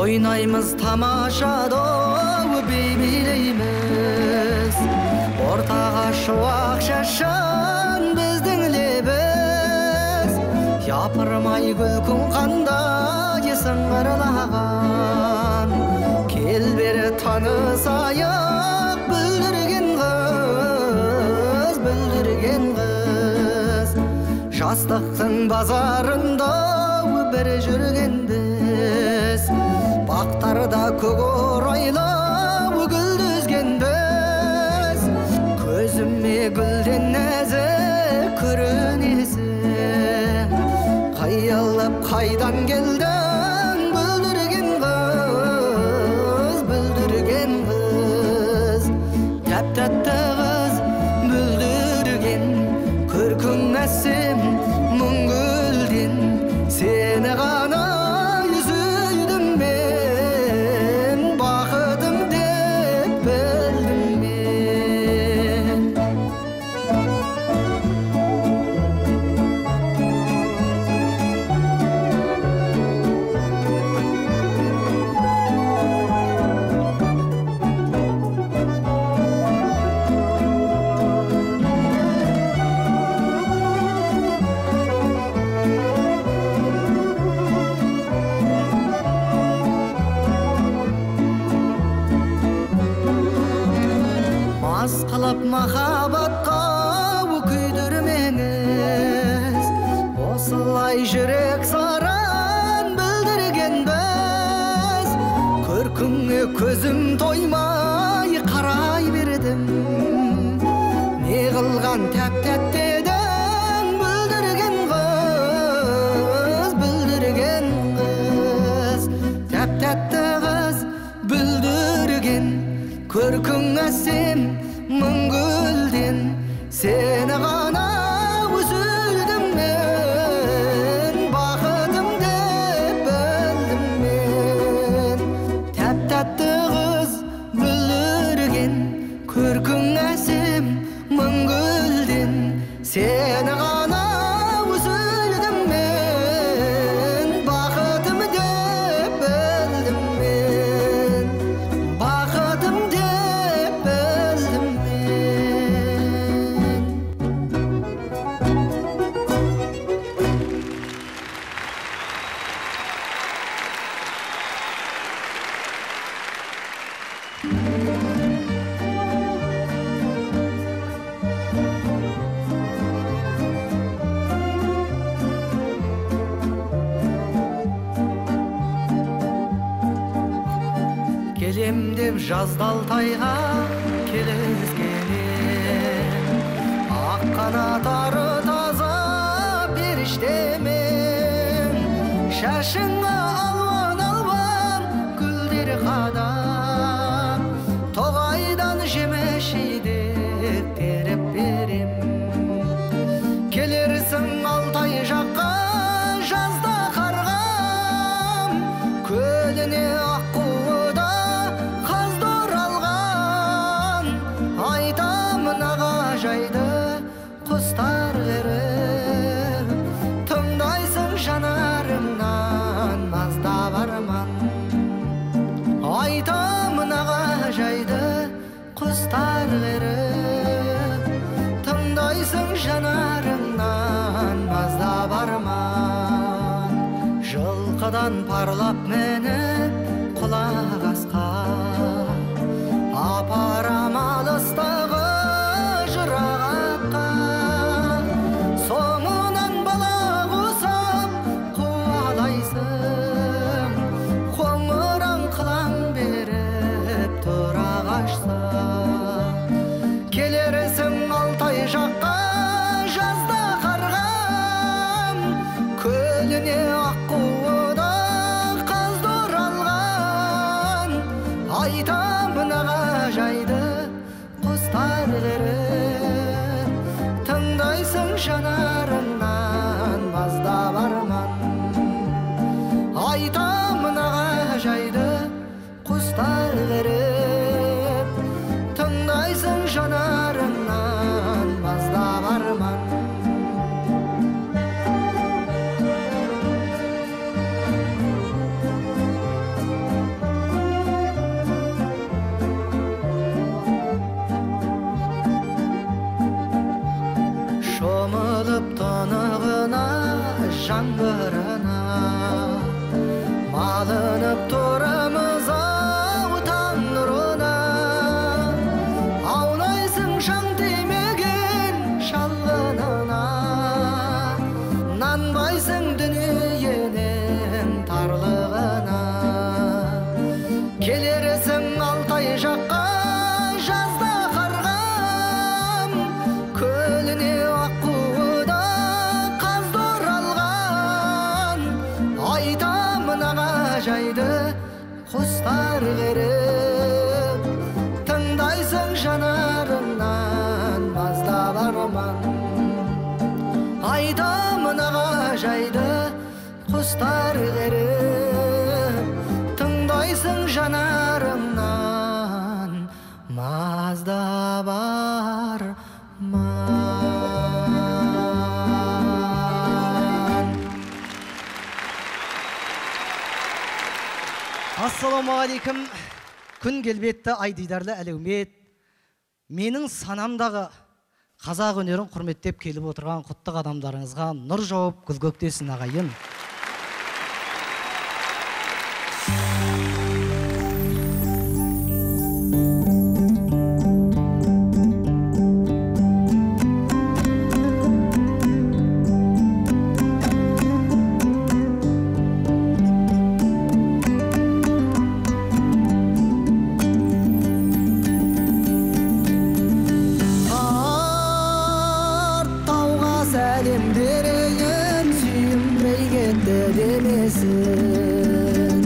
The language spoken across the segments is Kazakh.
Ойнаймыз тамашада би билейміз, ортаға шуақ шашқан біздің лебіз. Япырмай күлкің қандай сыңғырлаған, кел бері танысайық, бүлдірген қыз, бүлдірген қыз. Жастықтың базарында бір жүргенбіз, бақтарда көк орайлап гүлдізгенбіз. Көзіме гүлден нәзік көрінесің, қиылып қайдан келдің, бүлдірген қыз, бүлдірген қыз. Тәп-тәтті қыз, бүлдірген, көркің әсем мың гүлден. Сені ғана сүйдім мен, бақытым деп білдім мен. Мас қылып махаббатқа күйдірмеңіз, осылай жүрек сарын білдіргенбіз. Көркіңе көзім тоймай қарай бердім, не қылған тәп-тәтті едің, бүлдірген қыз, бүлдірген қыз. Тәп-тәтті қыз, бүлдірген, көркің әсем мың гүлден. Сені ғана сүйдім мен, бақытым деп білдім мен. Тәп-тәтті қыз, бүлдірген, көркің әсем мың гүлден. Сені ғана сүйдім мен, бақытым деп білдім мен, бақытым деп білдім мен. Келем деп жазда Алтайға келіскен ем, ақ қанат ары таза періштемен. Шашыңа алуан-алуан гүлдер қадап, тоғайдан жеміс жидек теріп берем. Келерсің Алтай жаққа жазда қарғам, көліне аққуы да қазды оралған. Айтамын ағажайды құстар қеріп, тыңдайсың жанарымнан маздап арман. Айтамын ағажайды құстар қеріп, тыңдайсың жанарымнан маздап арман. Жылқыдан парлап мініп құлақ асқан, апарам алыстағы жырағатқа. Соңынан бала қусап қуалайсың, қоңыраң қылаң беріп тұра қашса. Келерсің Алтай жаққа жазда қарғам, көліне аққуы да Айтамын ағажайды құстар қеріп, тыңдайсың жанарыңнан маздап арман. Шомылып тұнығына, жаңбырына, малынып тұрамыз ау таң нұрына. Аунайсың шаң тимеген шалғынына, нанбайсың дүниенің тарлығына. Келерсің Алтай жаққа жазда қарғам, көліне аққуы да қазды оралған. Айтамын ағажайды құстар қеріп, тыңдайсың жанарыңнан маздап арман. Айтамын ағажайды құстар қеріп, тыңдайсың жанарыңнан маздап арман. Ассалаумағалейкум. Күн келбетті ай дидарлы әлеумет. Менің санамдағы қазақ өнерін құрметтеп келіп отырған құтты қадамдарыңызға нұр жауып гүл көктесін ағайын. Сәлем берейін, сүйінбей кетті демесін.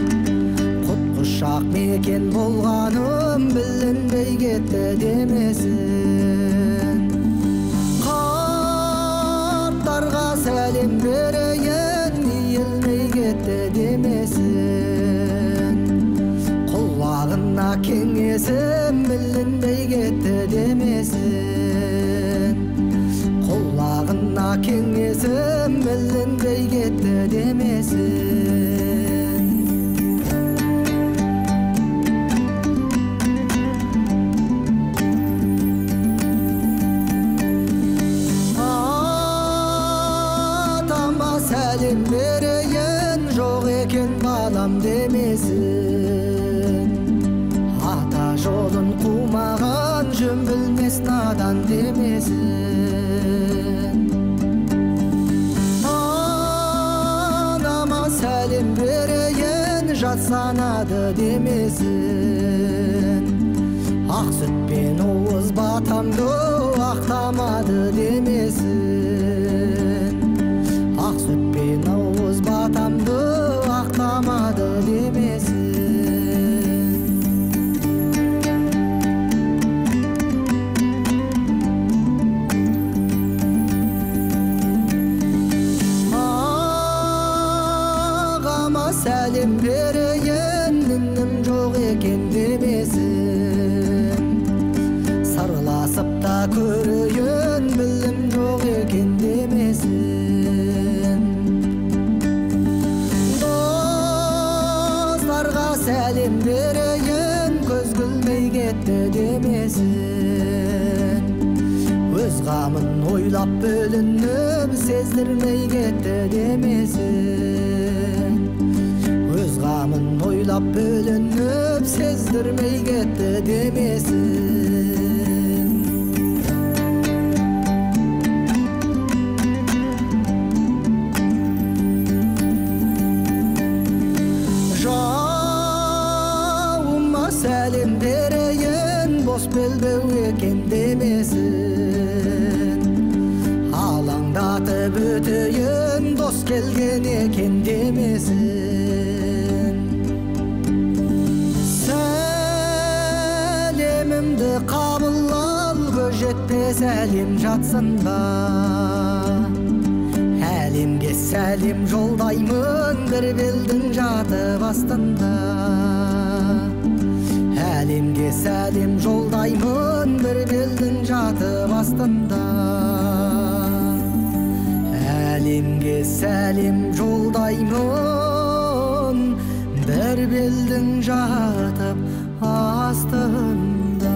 Құт құшақ мекен болғаным білінбей кетті демесін. Қарттарға сәлем берейін, иілмей кетті демесін. Құлағына кеңесім білінбей кетті демесін. Құлағына кеңесім білінбей кетті демесін. Атама сәлем берейін, жоқ екен балам демесін. Ата жолын қумаған жөн білмес надан демесін. Анама сәлем берейін, жат санады демесін. Ақ сүтпен уыз батамды ақтамады демесін. Ақ сүтпен уыз батамды ақтамады демесін. Ағама сәлем берейін, інім жоқ екен демесін. Сырласып та көрейін, білім жоқ екен демесін. Достарға сәлем берейін, көз күлмей кетті демесін. Өз қамын ойлап бөлініп, сездірмей кетті демесін. Өз қамын ойлап бөлініп, сездірмей кетті демесін. Жауыма сәлем берейін, бос белбеу екен демесін. Алаңдатып өтейін, дос келген екен демесін. Сәлемімді қабыл ал, көз жетпес әлем жатсын ба. Әлемге Сәлем жолдаймын бір белдің жатып астында. Әлемге сәлем жолдаймын бір белдің жатып астында. Әлемге сәлем жолдаймын бір белдің жатып астында.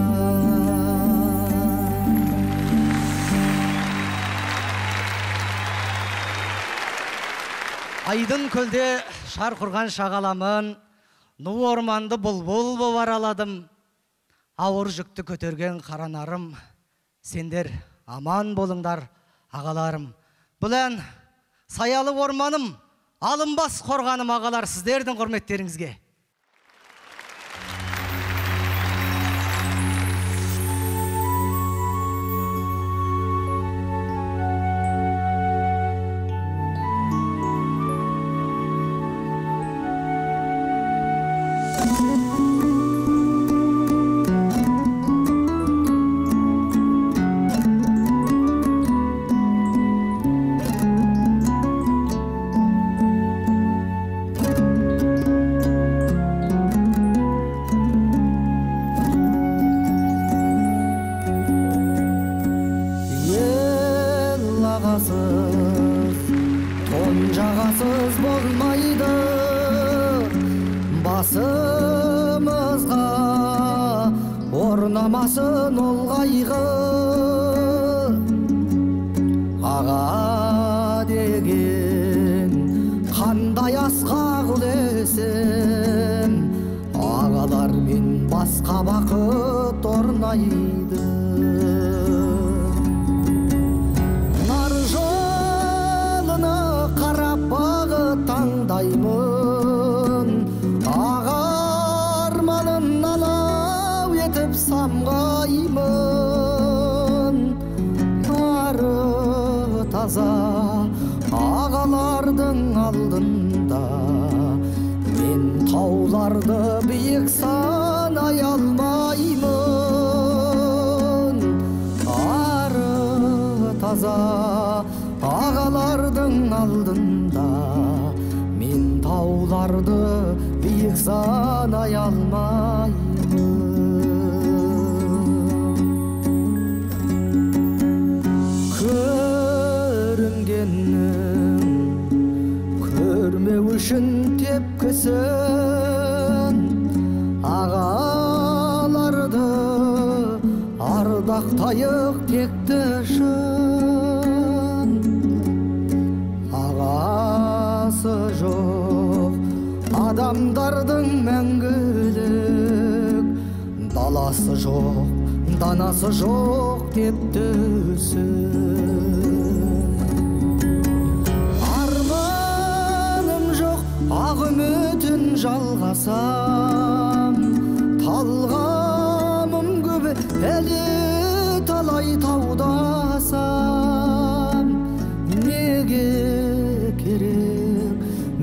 Айдын көлде шар құрған шағаламын, ну орманды бұлбұл боп араладым. Ауыр жүкті көтерген қаранарым, сендер аман болыңдар, ағаларым. Бұл ән саялы орманым, алынбас қорғаным, ағалар, сіздердің құрметтеріңізге. Жағасыз болмайды, басымызға орнамасын ол қайғы. Аға деген қандай асқақ үлесім, ағалармен басқа бақыт орнайды. Нар жолына қарап бағыт таңдаймын, аға арманын алау етіп самғаймын. Ары таза ағалардың алдында мен тауларды биік санай алмаймын. Ары таза ағалардың алдында мен тауларды биік санай алмаймын. Көрінгеннің көрмеу үшін тепкісін, ағаларды ардақтайық текті шын. Ағасы жоқ адамдардың мәңгілік даласы жоқ, данасы жоқ деп түсін. Арманым жоқ, ақ үмітін жалғасам, талғамым көп әлі талай таудасам. Неге керек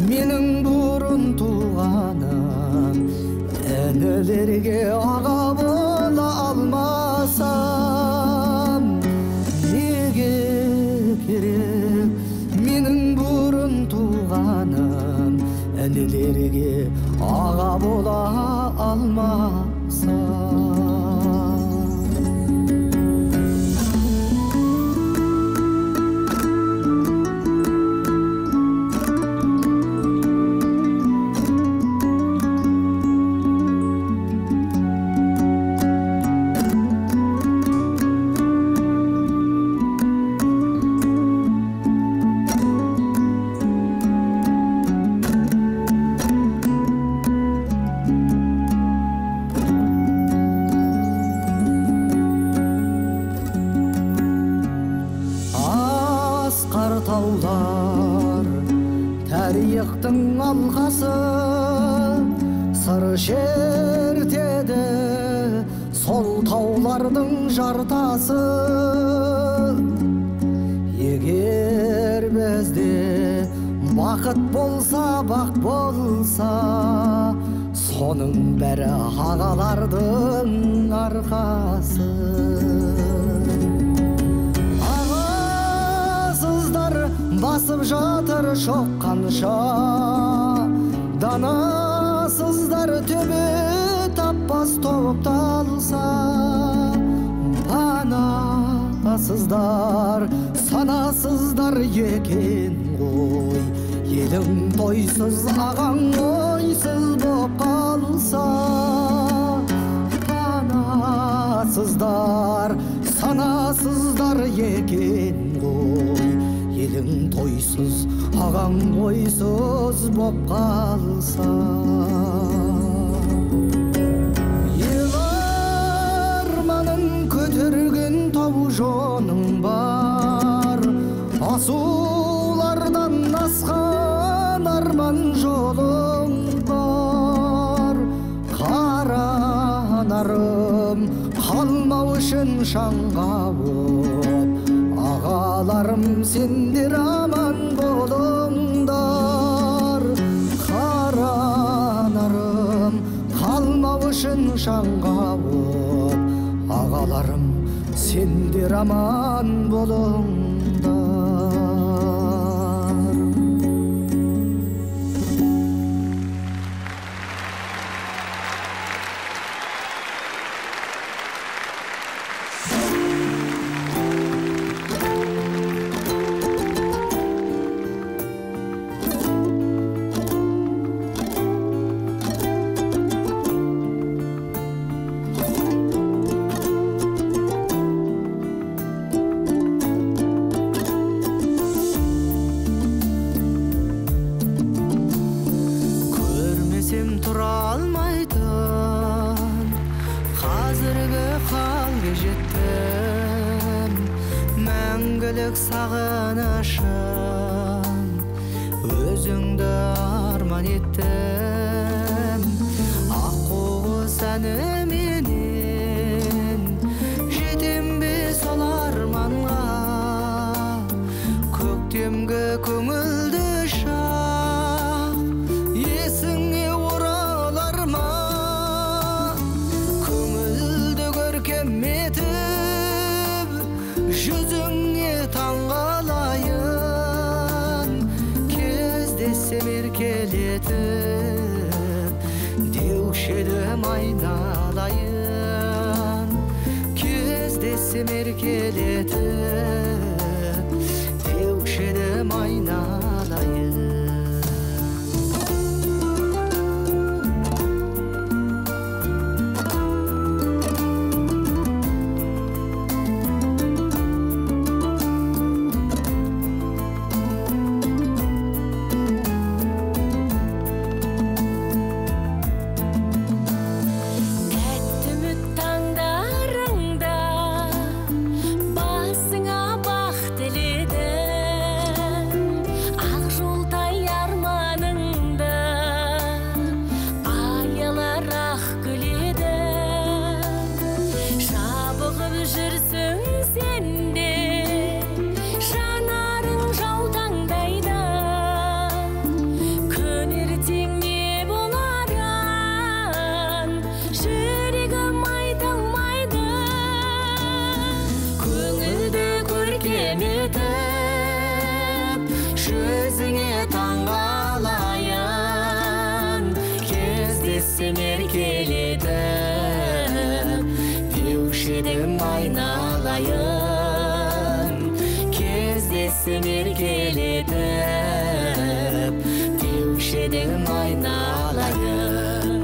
менің бұрын туғаным, інілерге аға бола алмасам. Неге керек менің бұрын туғаным, інілерге аға бола алмасам. Таулар тарихтың алғасы, сыр шертеді сол таулардың жартасы. Егер бізде бақыт болса, бақ болса, соның бәрі ағалардың арқасы. басып жатыр шоққанша. Данасыздар төбе таппас топталса, панасыздар санасыздар екен ғой. Елің тойсыз, ағаң ойсыз боп қалса, панасыздар санасыздар екен ғой. Елің тойсыз, ағаң ойсыз боп қалса. Ел арманын көтерген тау жоның бар, асулардан асқан арман жолың бар. Қара нарым қалмау үшін шаңға боп, ағаларым сендер аман болыңдар. Қара нарым қалмау үшін шаңға боп, ағаларым сендер аман болыңдар. Сағынышым өзіңді арман еттім, аққуыз әніменен жетем бе сол арманға. Көктемгі көңілді шақ есіңе оралар ма? Көңілді көркем етіп жүзіңе таңғалайын, кездессем еркелетіп деуші едім айналайын, кездессем еркелетіп деуші едім айналайын. Еркелетіп деуші едім айналайын, кездессем еркелетіп деуші едім айналайын.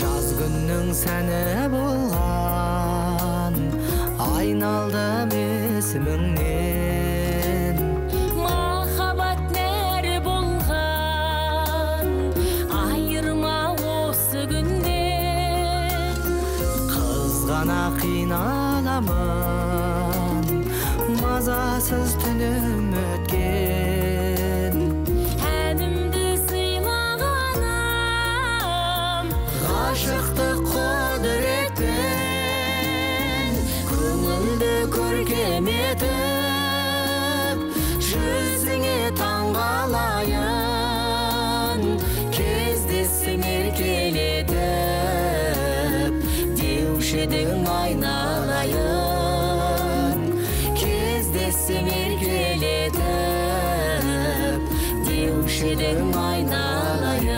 Жаз күннің сәні болған, айналдым есіміңнен. Қиналамын, мазасыз түнім өткен. Әнімді сыйлағаным ғашықтық құдіретпен, көңілді көркем етіп жүзіңе таңғалайын, кездессем еркелетіп деуші деуші едің айналайын, кездессем еркелетіп, деуші едің айналайын.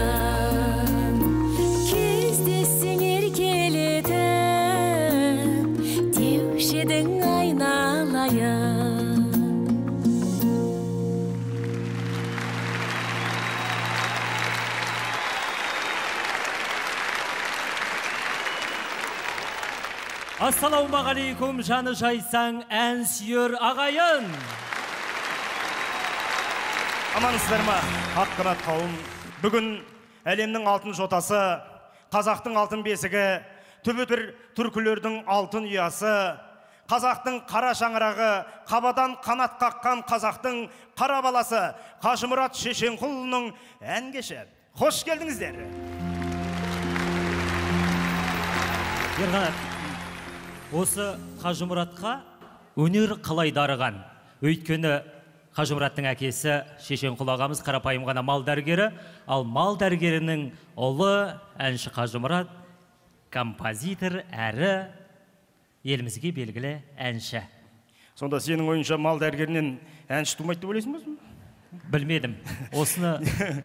Кездессең еркелетіп, деуші едің айналайын. Ассалаумағалейкум, жаны жайсаң, ән сүйер ағайын. Амансыздар ма, ақ қанат қауым. Бүгін әлемнің алтын жотасы, қазақтың алтын бесігі, түбі бір түркілердің алтын ұясы, қазақтың қара шаңырағы, қабадан қанат қаққан қазақтың қара баласы Қажымұрат Шешенқұлұлының ән кеші. Қош келдіңіздер. Ерқанат, осы Қажымұратқа өнер қалай дарыған? Өйткені Қажымұраттың әкесі Шешенқұл ағамыз қарапайым ғана мал дәрігері, ал мал дәрігерінің ұлы әнші Қажымұрат композитор әрі елімізге белгілі әнші. Сонда сенің ойынша мал дәрігерінен әнші тумайды деп ойлайсың ба? Білмедім. Осыны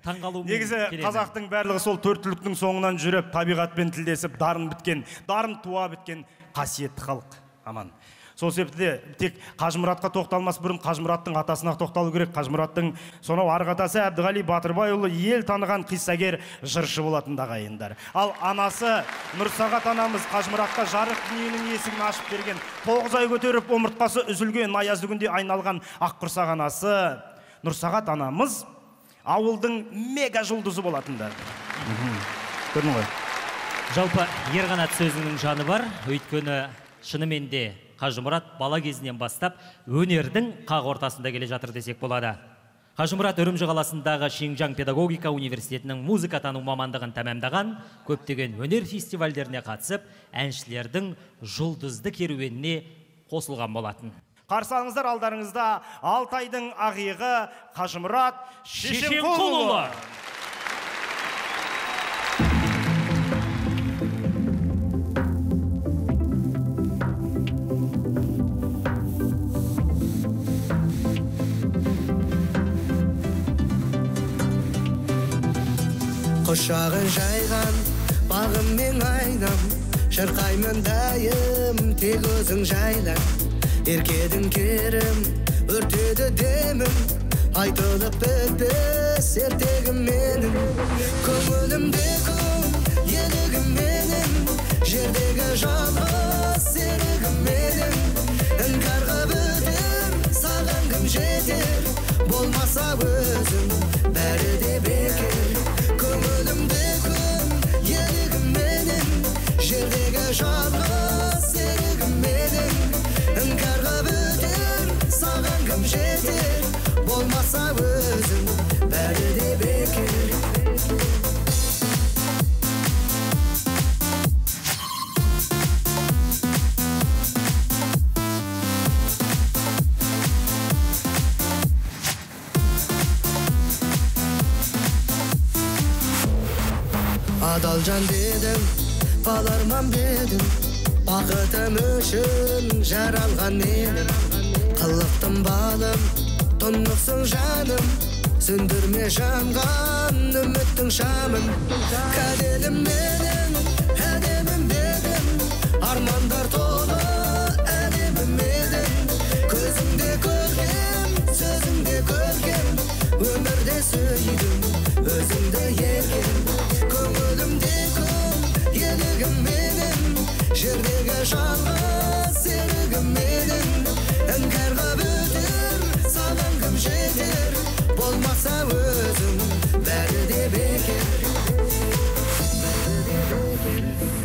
таңғалуым Негізі келеді. Қазақтың барлығы сол төрт түліктің соңынан жүріп, табиғатпен тілдесіп, дарын біткен, дарын туа біткен қасиетті халық. Аман. Сол себепті де тек Қажымұратқа тоқталмас бұрын Қажымұраттың атасына тоқталу керек. Қажымұраттың сонау арғы атасы Әбдіғали Батырбайұлы ел таныған қиссагер жыршы болатын ағайындар. Ал анасы Нұрсағат анамыз Қажымұратқа жарық дүниенің есігін ашып берген, 9 ай көтеріп омыртқасы үзілген аязды күнде айналған ақ құрсақ анасы Нұрсағат анамыз ауылдың мега жұлдызы болатындар. Көрдің ғой. Жалпы Ерқанат сөзінің жаны бар, өйткені шынымен де Қажымұрат бала кезінен бастап өнердің қақ ортасында келе жатыр десек болады. Қажымұрат Үрімжі қаласындағы Шинжаң педагогика университетінің музыка тану мамандығын тәмамдаған, көптеген өнер фестивальдеріне қатысып, әншілердің жұлдызды керуеніне қосылған болатын. Қарсы алыңыздар, алдарыңызда Алтайдың ағиығы Қажымұрат Шешенқұлұлы. Құшағын жайған бағым мен айнам, шырқаймын дайым, тек өзің жайла. Еркедің керім, өртеді демім, айтылып бітпес ертегім менің. Көңілімде көң, елігім менің, жердегі жалғыз серігім менің. Іңкәрға бітер, саған кім жетер, болмаса өзің, бәрі де бекер. Көңілімде көң, елігім менің, жердегі жалғыз серігім менің. Іңкәрға бітер, саған кім жетер, болмаса өзің, бәрі де бекер. Адал жан дедім, баларман дедім, бақытым үшін жаралған едім. Қылықтым балым, тұнықсың жаным, сөндірме жанған үміттің шамын. Кәделім менің, әдемім дедім, армандар толы әлемім едің. Көзіңде көркем, сөзіңде көркем, өмірде сүйдім өзіңді еркем. Көңілімде көң, елігім менің, жердегі жалғыз серігім менің. Іңкәрға бітер, саған кім жетер, болмаса өзің, бәрі де бекер. Бәрі де бекер.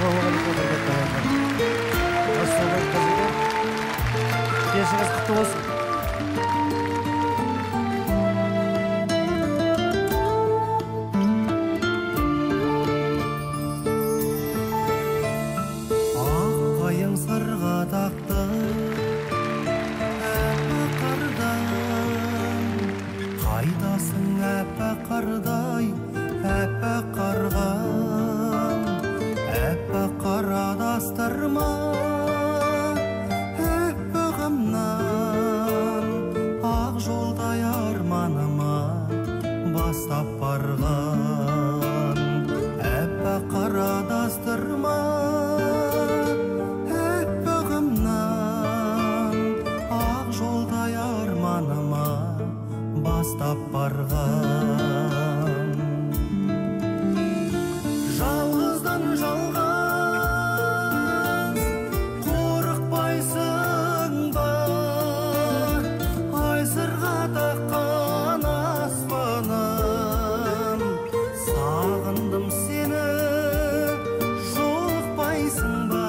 Ассалаумағалейкум, құрметті ағайындар. Ассалаумағалейкум, Қажеке. Кешіңіз құтты болсын. Ақ қайың сырға тақты, әппақ қардай. Қайдасың әппақ қардай, әппақ қарғам. Әппақ қар адастырма, әппағымнан. Ақ жолдай арманыма бастап барған. Әппақ қар адастырма, әппағымнан. Ақ жолдай арманыма бастап барған. Жалғыздан жалғыз қорықпайсың ба? Ай сырға таққан аспаным, сағындым сені, жолықпайсың ба?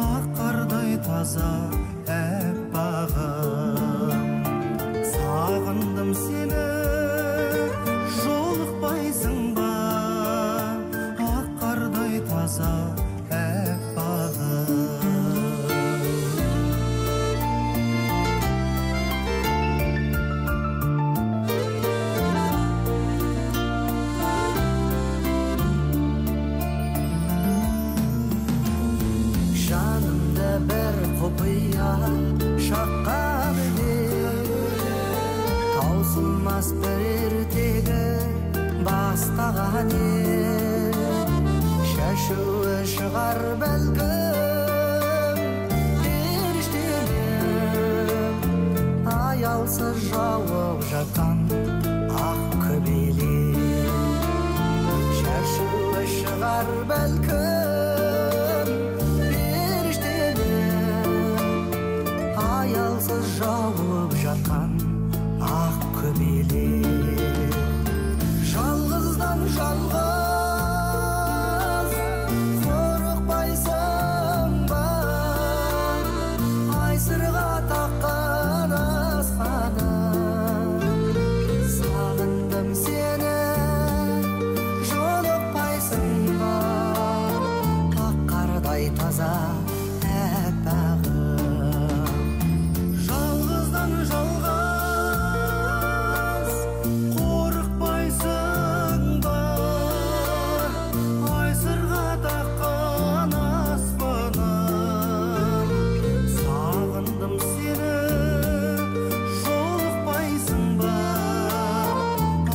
Ақ қардай таза әппағым, сағындым сені, жолықпайсың ба? Ақ қардай таза әппағым. Жанымды бір құпия шаққан еді, таусылмас бір ертегі бастаған ед. Шашуы шығар бәлкім періштенің, аялсыз жауып жатқан ақ көбелек. Шашуы шығар бәлкім періштенің, аялсыз жауып жатқан ақ көбелек. Жалғыздан жалғыз қорықпайсың ба? Ай сырға таққан аспаным, сағындым сені, жолықпайсың ба? Ақ қардай таза әппағым. Жалғыздан жалғыз қорықпайсың ба? Ай сырға таққан аспаным, сағындым сені, жолықпайсың ба?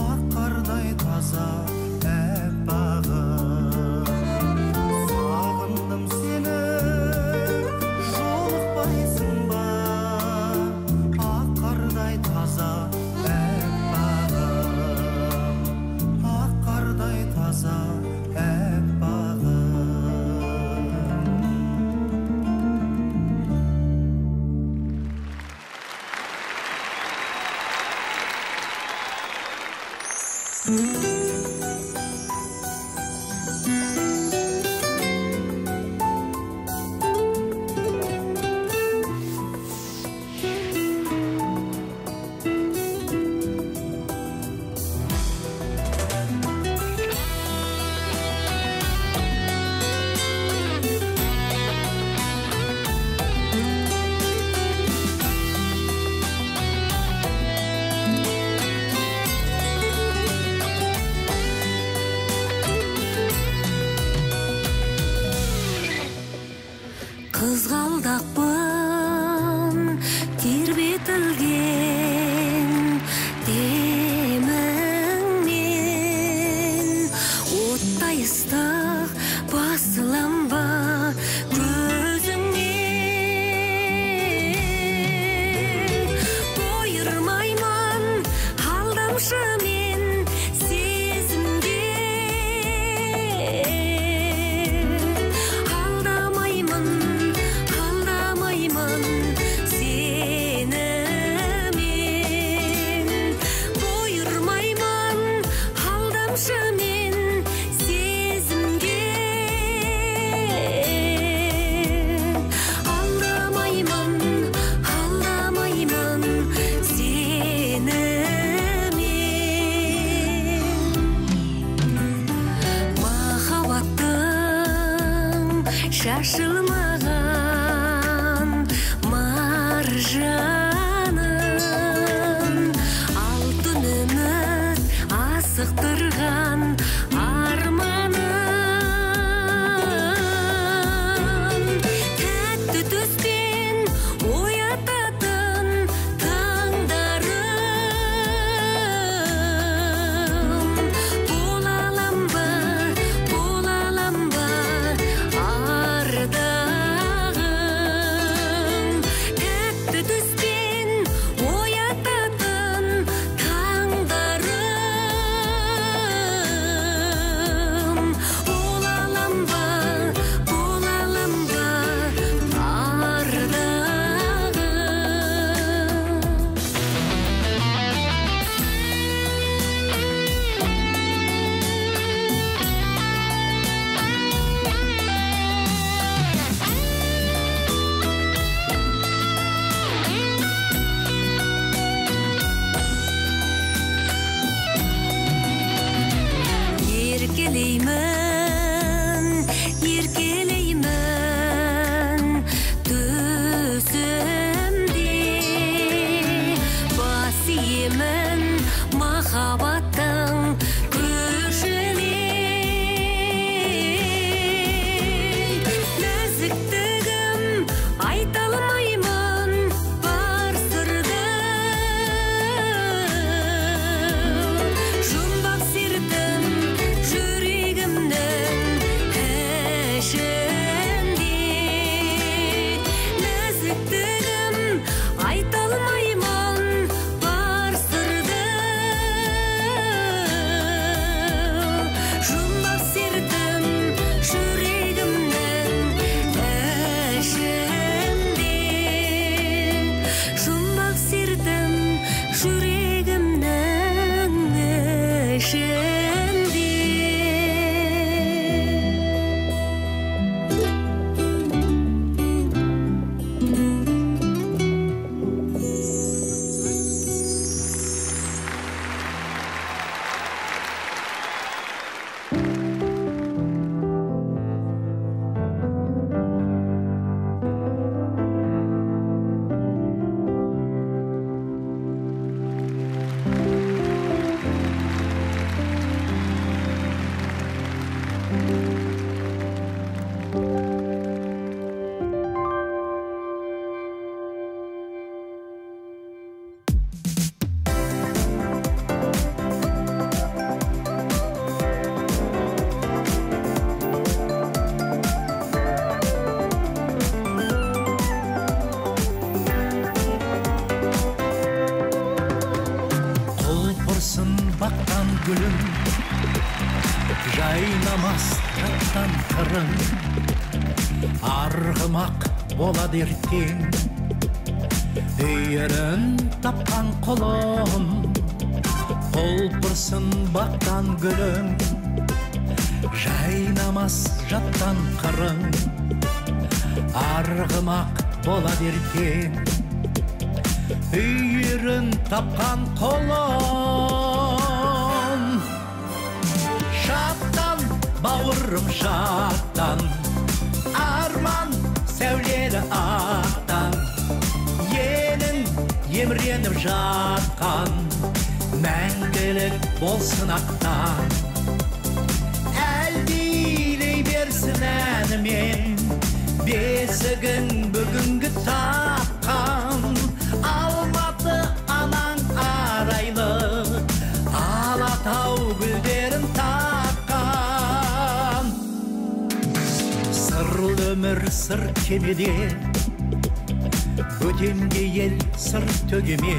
Ақ қардай таза әппағым, сағындым сені, жолықпайсың ба? Ақ қардай таза әппағым, ақ қардай таза әппағым. Қызғалдақпын тербетілген деміңнен, оттай ыстық басылам ба көзіңнен? Бұйырмаймын алдамшы мен сезімге, алдамаймын, алдамаймын сені мен. Бұйырмаймын алдамшы мен сезімге, Шашылмаған маржаным, алтын үміт асықтырған арманым. Тәтті түспен оятатын таңдарым, бола алам ба, бола алам ба ардағым. Тәтті түспен оятатын таңдарым, бола алам ба, бола алам ба ардағым. Еркелеймін, еркелеймін түсімде, бас иемін махаббаттың күшіне. Нәзіктігім айта алмаймын бар сырды, жұмбақ сертім жүрегімнің ішінде. Нәзіктігім айта алмаймын бар сырды, жұмбақ сертім жүрегімнің ішінде. Жұмбақ сертім жүрегімнің ішінде. Құлпырсын бақтан гүлім, жайнамас жаттан қырың, арғымақ болады ертең, үйірін тапқан құлым. Құлпырсын бақтан гүлім, жайнамас жаттан қырың, арғымақ болады ертең, үйірін тапқан құлым. Шаттан, бауырым, шаттан, арман сәулелі ақтан, елің емреніп жатқан, мәңгілік болсын ақтан. Әлдилей берсін әнімен бесігің бүгінгі тапқан. Алматы анаң арайлы, Алатау гүлдерін таққан. Сырлы өмір сыр кемеде, бөтенге ел сыр төгеме,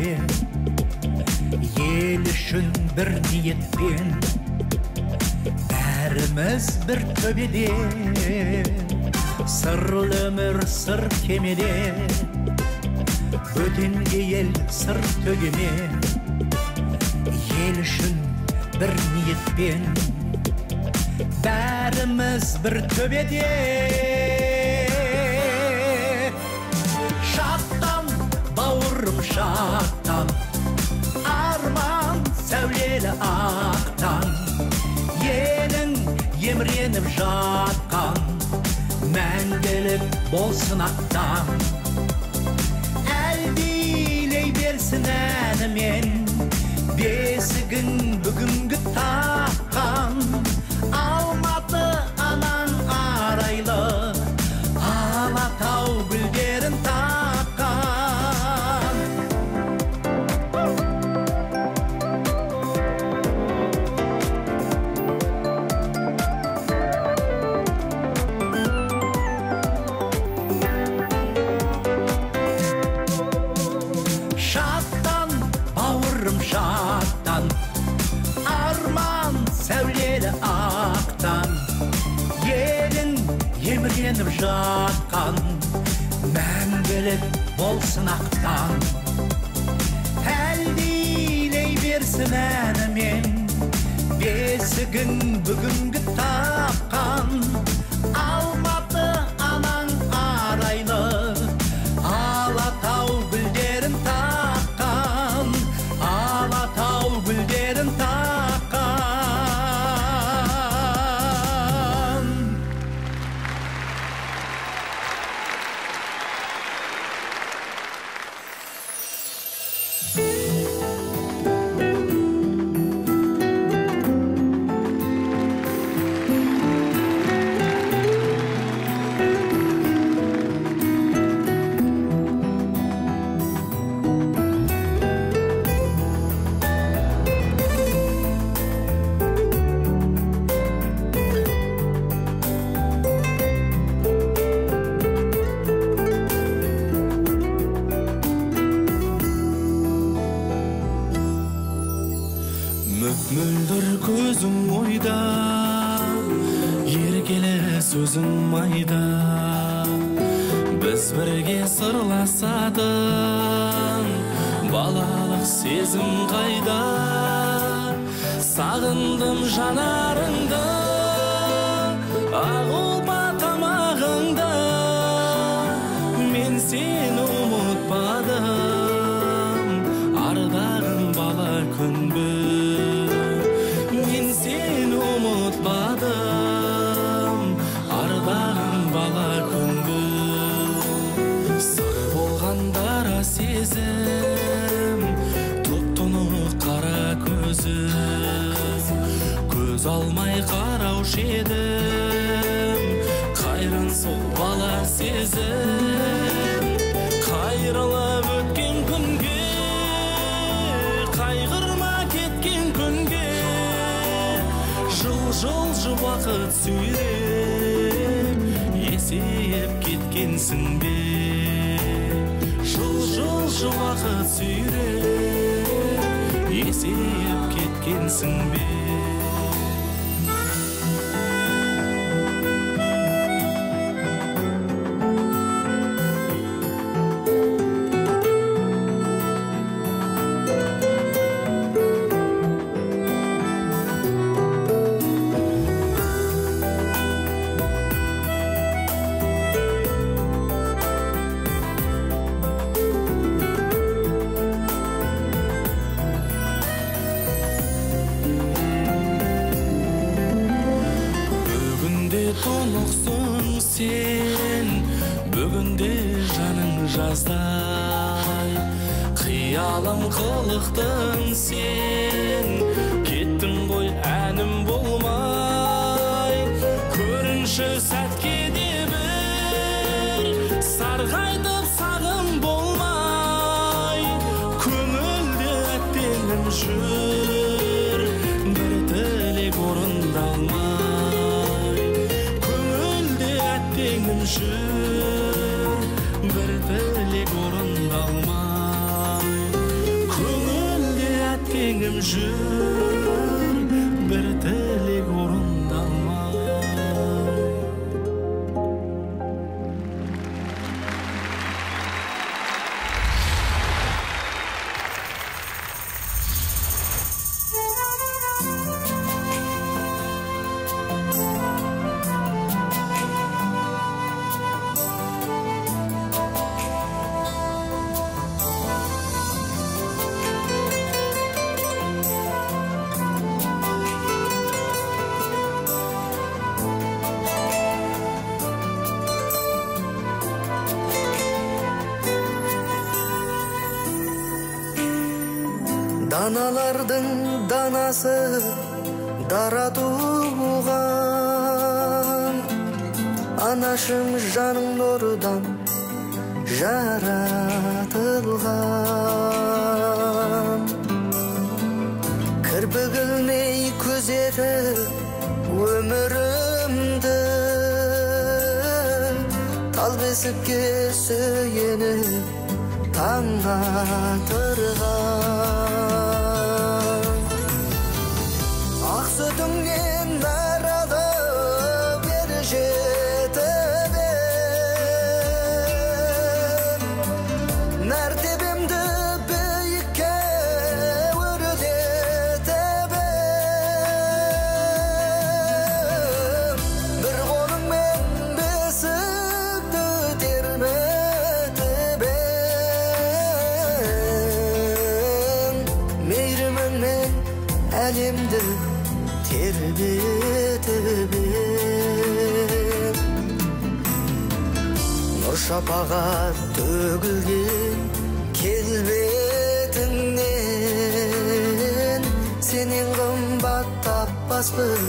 ел үшін бір ниетпен бәріміз бір төбеде. Сырлы өмір сыр кемеде, бөтенге ел сыр төгеме, ел үшін бір ниетпен бәріміз бір төбеде. Шаттан, бауырым, шаттан, арман сәулелі ақтан, елің емреніп жатқан, Мәңгілік болсын ақтан. Әлдилей берсін әнімен, бесігің бүгінгі таққан. Алматы анаң арайлы, Алатау гүлдерін таққан. Шаттан, бауырым, шаттан, арман сәулелі ақтан. Елің еміреніп жатқан, мәңгілік болсын ақтан. Әлдилей берсін әнімен, бесігің бүгінгі тапқан. Алматы анаң арайлы, Алатау гүлдерін таққан. Алатау гүлдерін таққан. Мөлдір көзің ойда, еркелі сөзің майда. Біз бірге сырласатын, балалық сезім қайда? Сағындым жанарыңды, ақ ұлпа тамағыңды. Мен сені ұмытпадым, ардағым бала күнгі. Мен сені ұмытпадым, ардағым бала күнгі. Сыр болған дара сезім, тұп-тұнық қара көзім. Көз алмай қараушы едім, қайран сол бала сезім. Қайрылып өткен күнге, қайғырма кеткен күнге. Жыл-жыл уақыт сүйреп, есейіп кеткенсің бе? Жыл-жыл уақыт сүйреп, есейіп кеткенсің бе? Тұнықсың сен, бүгінде жаның жаздай. Қиялым қылықтың сен, кеттің ғой әнім болмай. Көрінші сәтке де бір, сарғайтып сағым болмай. Көңілде әттеңім жүр, бір тілек орындалмай. Жүр, бір тілек орындалмай. Көңілде әттеңім жүр, бір тілек орындалмай. Даналардың данасы дара туған. Анашым жаның нұрдан жаратылған. Кірпік ілмей күзетіп өмірімді, тал бесікке сүйеніп таң атырған. Ақ сүтіңнен нәр алып ер жетіп ем, мәртебемді биікке өрлетіп ем, бір қолыңмен бесікті тербетіп ем, мейіріміңмен әлемді тербетіп ем. Нұр шапағат төгілген келбетіңнен, сенен қымбат таппаспын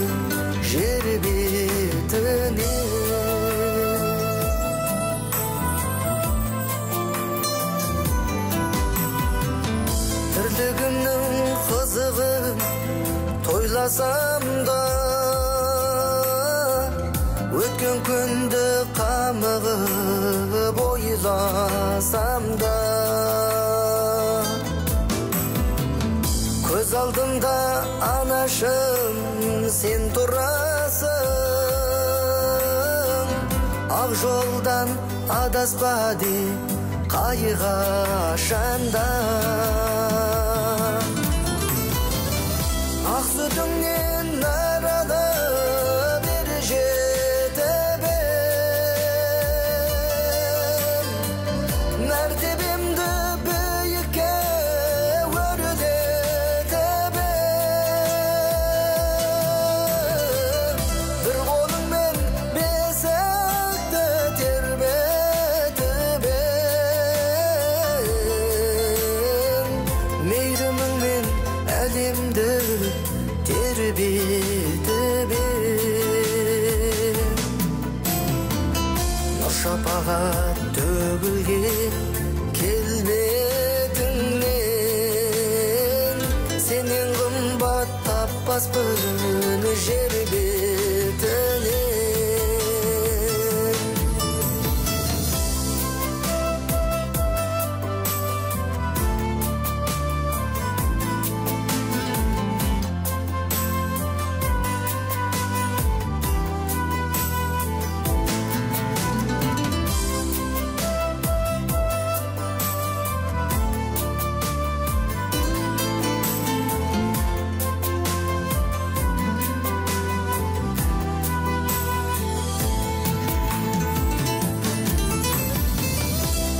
жер бетінен. Тірлігімнің қызығын тойласам да, өткен күнді қамығып ойласам да, көз алдымда анашым сен тұрасың, ақ жолдан адаспа деп қайғашанда. Ақ сүтіңнен нәр алып ер жетіп ем, мәртебемді биікке өрлетіп ем, бір қолыңмен бесікті тербетіп ем, мейіріміңмен әлемді тербетіп ем. Нұр шапағат төгілген келбетіңнен, сенен қымбат таппаспын жер бетінен.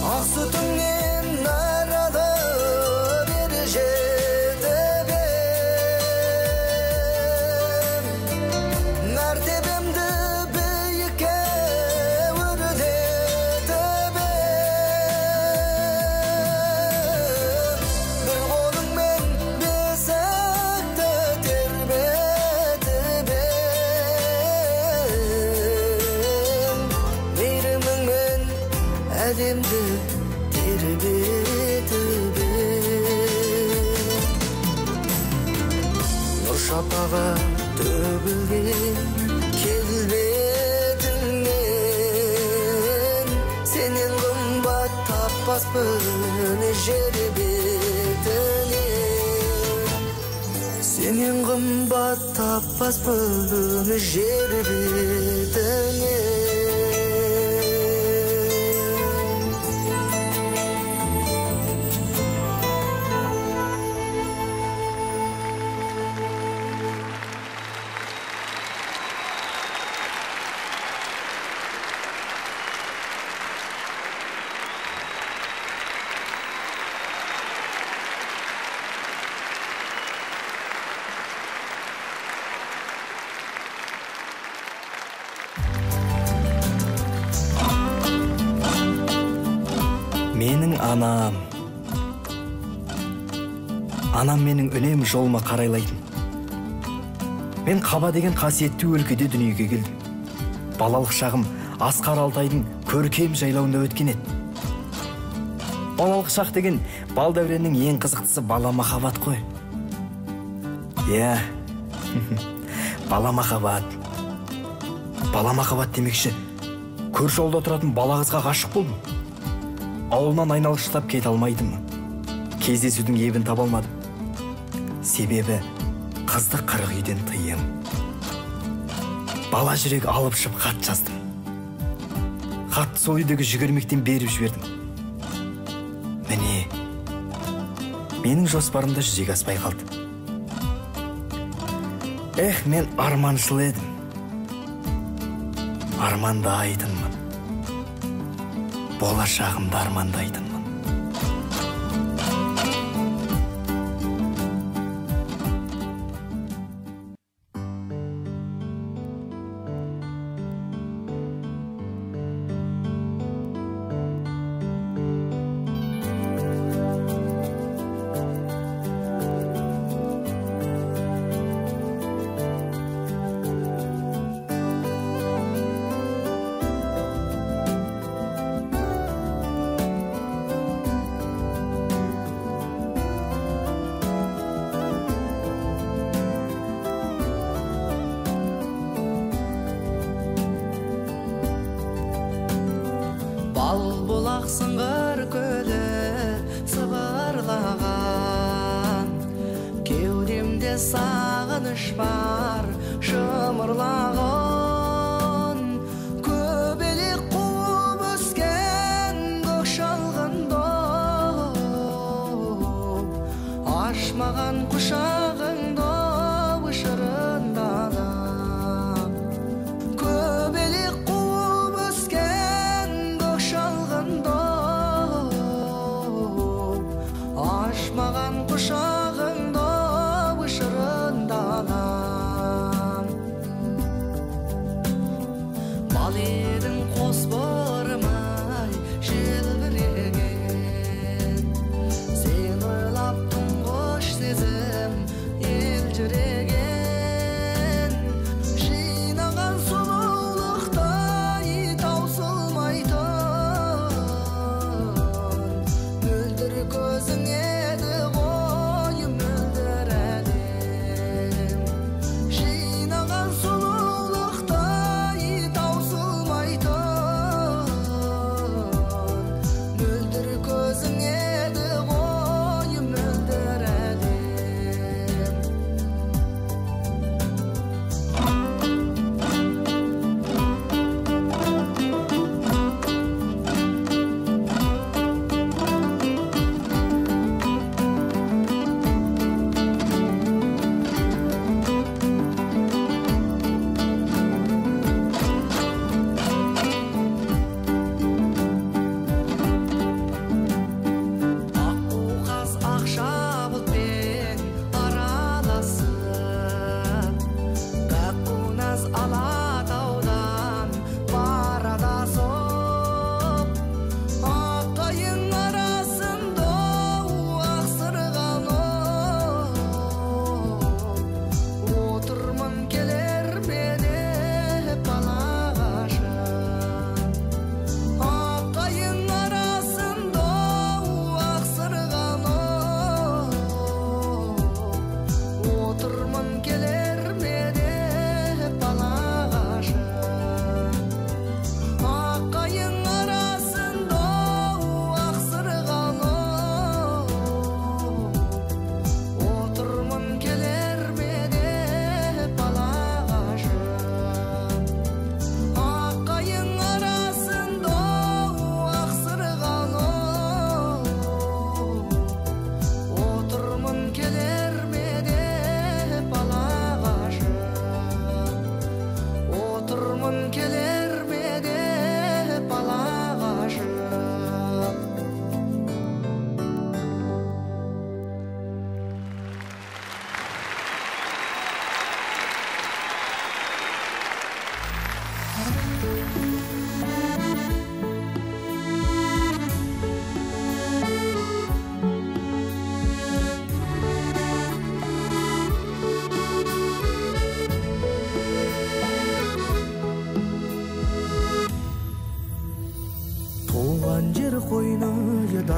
Ақ сүтіңнен нәр алып ер жетіп ем, мәртебемді биікке өрлетіп ем, бір қолыңмен бесікті тербетіп ем, мейіріміңмен әлемді тербетіп ем. Нұр шапағат төгілген келбетіңнен, сенен қымбат таппаспын жер бетінен. Сенен қымбат таппаспын жер бетінен. Менің анам, Анам менің үнемі жолыма қарайлайтын. Мен Қаба деген қасиетті өлкеде дүниеге келдім. Балалық шағым Асқар Алтайдың көркем жайлауында өткен еді. Балалық шақ деген бал дәуреннің ең қызықтысы бала махаббат қой. Иә, бала махаббат. Бала махаббат демекші, көрші ауылда тұратын бала қызға ғашық болдым. Ауылынан айналшықтап кете алмайтынмын. Кездесудің ебін таба алмадым. Себебі қызды 40 үйден тыйым. Бала жүрек алып шып хат жаздым. Хатты сол үйдегі жүгірмектен беріп жібердім. Міне, менің жоспарым да жүзеге аспай қалды. Эх, мен арманшыл едім. Армандайтынмын. Болашағымды армандайтынмын. Бал бұлақ сыңғыр көлі сыбырлаған, кеудемде сағыныш бар шымырлаған. Көбелек қуып өскен көк шалғынды, ашмаған құшағыңды шырынданып. Көбелек қуып өскен көк шалғынды, ашмаған құшағыңды шырынданам. Бал едің қос бұрымай желбіреген, сен ойлап тұңғыш сезім елжіреген. Жинаған сұлулықтай таусылмайтын мөлдір көзің еді ғой, мөлдір әлем. Жинаған сұлулықтай таусылмайтын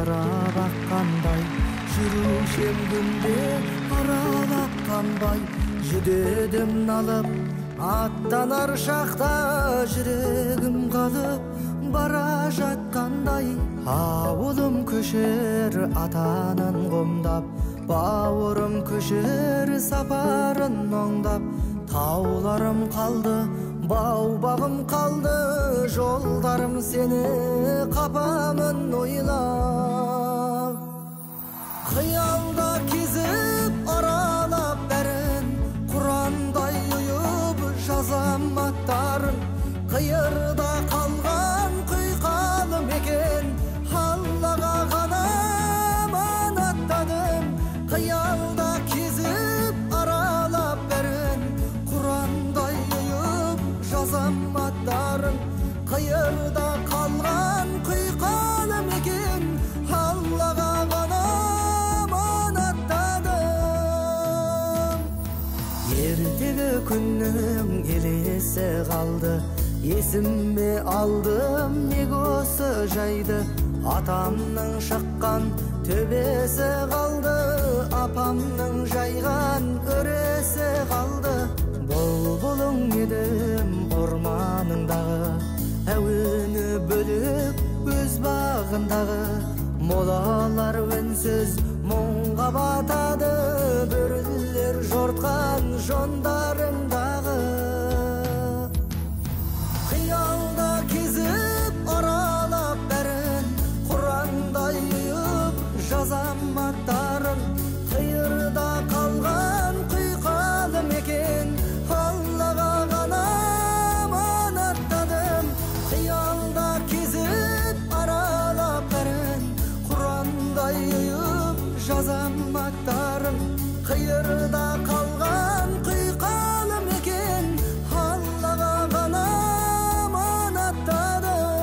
Жарқырап аққандай, жүруші ем күнде аралап қанбай. Жүдедім налып, аттанар шақта жүрегім қалып бара жатқандай. Ауылым көшер атанын қомдап, бауырым көшер сапарын оңдап. Тауларым қалды, бау-бағым қалды, жолдарым сені қапамын ойлап. Қиялда кезіп аралап бәрін, Құрандай ұйып жазам аттарын. Қиырда қалған құйқалы мекен, Аллаға ғана аманаттадым. Қиялда кезіп аралап бәрін, Құрандай ұйып жазам аттарын. Қиырда қалған құйқалы мекен, Аллаға ғана аманаттадым. Ертегі күннің елесі қалды, есіме алдым неге осы жайды. Атамның шыққан төбесі қалды, апамның жайған өресі қалды. Бұлбұлың едім орманыңдағы, әуені бөлек өз бағындағы. Молалар үнсіз мұңға батады, бөрілер жортқан жондарыңдағы. Қиялда кезіп аралап бәрін, Құрандай ұйып жазам аттарын. Қиырда қалған құйқалы мекен, Аллаға ғана аманаттадым. Қиялда кезіп аралап бәрін, Құрандай ұйып жазам аттарын. Қиырда қалған құйқалы мекен, Аллаға ғана аманаттадым.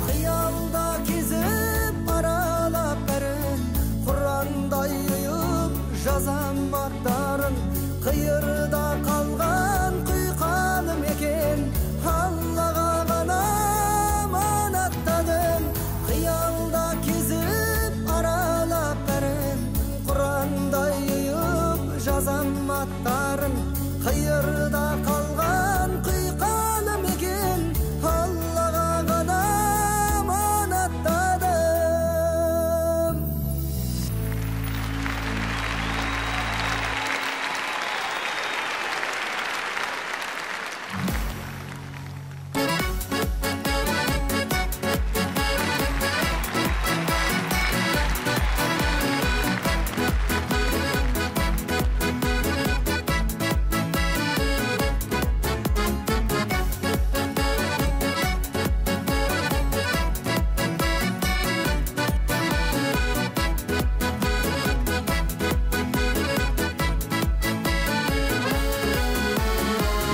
Қиялда кезіп аралап бәрін, Құрандай ұйып жазам аттарын. Қиырда қалған құйқалы мекен, Аллаға ғана аманаттадым. Қиялда кезіп аралап бәрін, Құрандай ұйып жазам аттарын. Қиырда қалған құйқалы мекен, Аллаға ғана аманаттадым.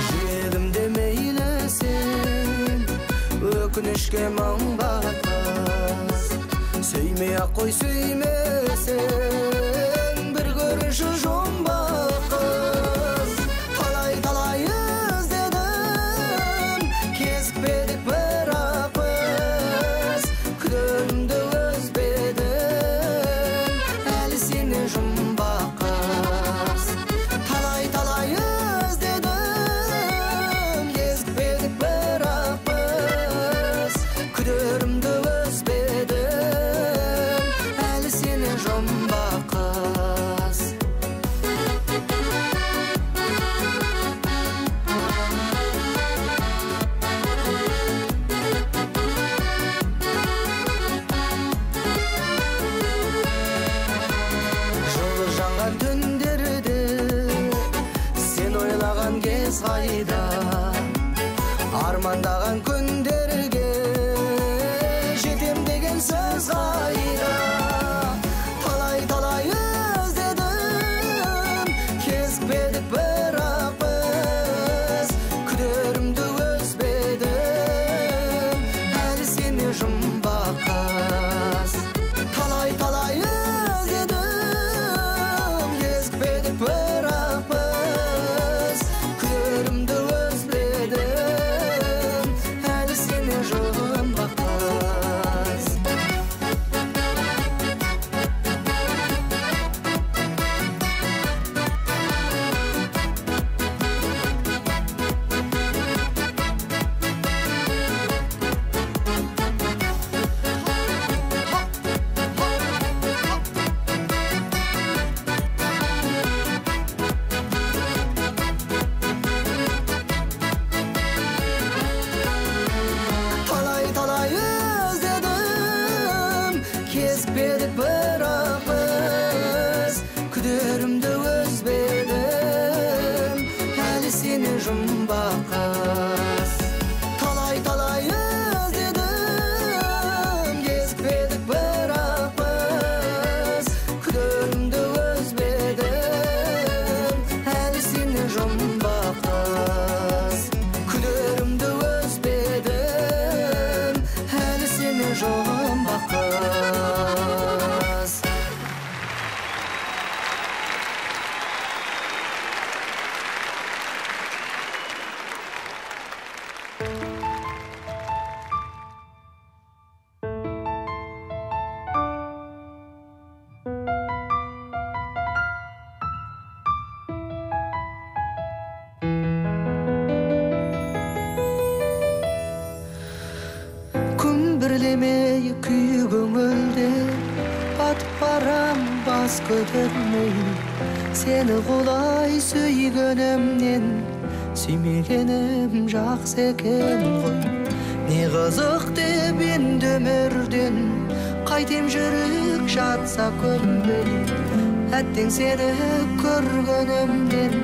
Жүрегімде мейлі сен, өкінішке мың батпас. Сүймей-ақ қой сүймесең, бір көрінші жұмбақ қыз. Талай-талай іздедім, кезікпедік бірақ біз. Күдерімді үзбедім, әлі сенен жұмбақ қыз. Талай-талай іздедім, кезікпедік бірақ біз. Күдерімді үзбедім, әлі сенен жұмбақ қыз. Жылы жанған түндерде сен ойлаған кез қайда, армандаған күндерге Кезікпедік бірақ біз, күдерімді үзбедім, әлі сені жұмбақ қыз. Талай-талай іздедім, кезікпедік бірақ біз, күдерімді үзбедім, әлі сені жұмбақ қыз. Талай-талай іздедім, кезікпедік бірақ біз, күдерімді үзбедім, әлі сені жұмбақ қыз. Талай-талай іздедім, кезікпедік бірақ біз, күдерімді үзбедім, әлі сені жұмбақ қыз. Күдерімді үзбедім, әлі сені жұмбақ қыз. Күмбірлемей күй көңілде, батып барам бас көтермей, сені құлай сүйгенімнен сүймегенім жақсы екен ғой. Не қызық деп енді өмірден, қайтем жүрек жатса көнбей, әттең сені көргенімнен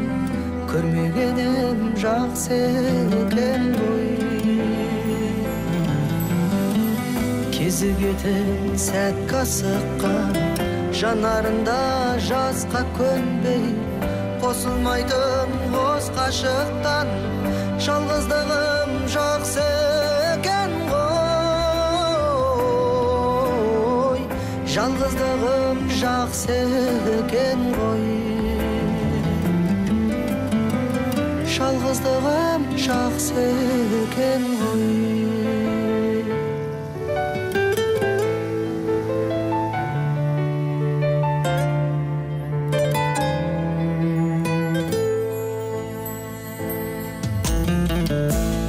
көрмегенім жақсы екен ғой. Кезігетін сәтке асыққан, жанарында жасқа көнбей, қосылмайтын қос қашықтан, жалғыздығым жақсы екен ғой. Жалғыздығым жақсы екен ғой. Жалғыздығым жақсы екен ғой.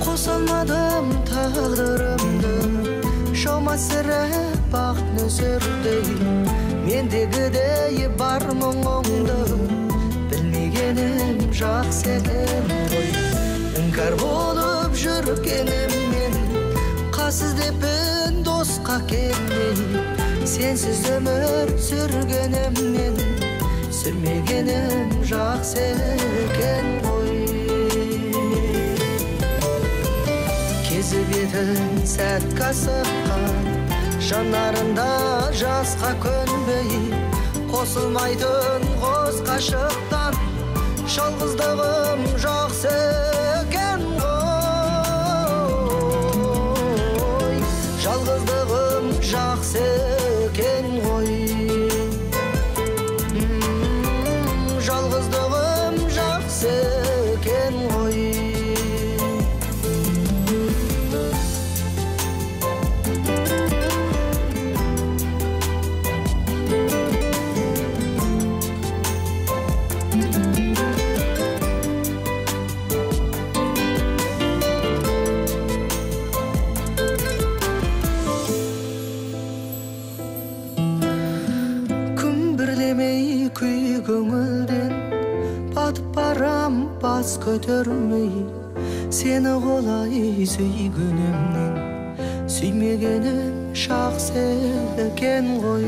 Қоса алмадым тағдырымды, жаума сірә бақыт нөсердей, мендегідей бар мұңыңды білмегенім жақсы екен ғой. Іңкәр болып жүргеніммен, қас іздеппін досқа келмей, сенсіз өмір сүргеніммен сүрмегенім жақсы екен ғой. Кезігетін сәтке асыққан, жанарында жасқа көнбей, қосылмайтын қос қашықтан, жалғыздығым жақсы екен ғой. Жалғыздығым жақсы екен ғой. Жалғыздығым жақсы екен ғой. Күмбірлемей күй көңілден, батып барам бас көтермей, сені құлай сүйгенімнен сүймегенім жақсы екен ғой.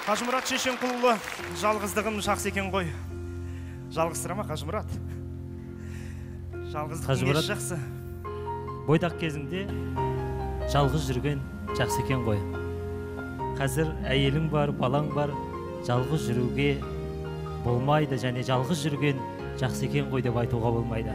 Қажымұрат Шешенқұлұлы, жалғыздығым жақсы екен ғой. Жалғызсырама, Қажымұрат. Жалғыздықтың несі жақсы? Бойдақ кезіңде жалғыз жүрген жақсы екен ғой. Қазір әйелің бар, балаң бар, жалғыз жүруге болмайды және жалғыз жүрген жақсы екен ғой деп айтуға болмайды.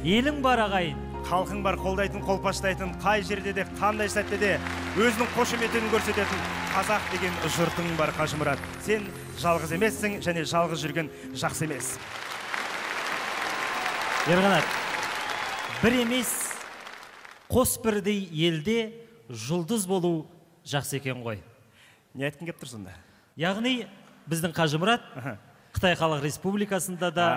Елің бар, ағайын. Халқың бар, қолдайтын, қолпаштайтын, қай жерде де, қандай сәтте де өзінің қошеметін көрсететін қазақ деген жұртың бар, Қажымұрат. Сен жалғыз емессің және жалғыз жүрген жақсы емес. Ерқанат, бір емес, қос бірдей елде жұлдыз болу жақсы екен ғой. Не айтқың кеп тұр сонда? Яғни біздің Қажымұрат Қытай Халық Республикасында да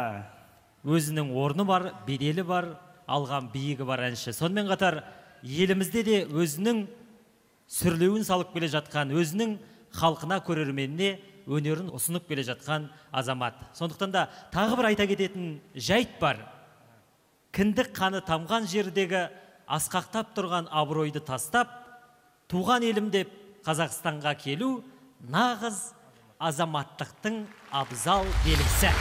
өзінің орны бар, беделі бар, алған биігі бар әнші. Сонымен қатар елімізде де өзінің сүрлеуін салып келе жатқан, өзінің халқына, көрерменіне өнерін ұсынып келе жатқан азамат. Сондықтан да тағы бір айта кететін жайт бар. Кіндік қаны тамған жердегі асқақтап тұрған абыройды тастап, туған елім деп Қазақстанға келу нағыз азаматтықтың абзал белгісі.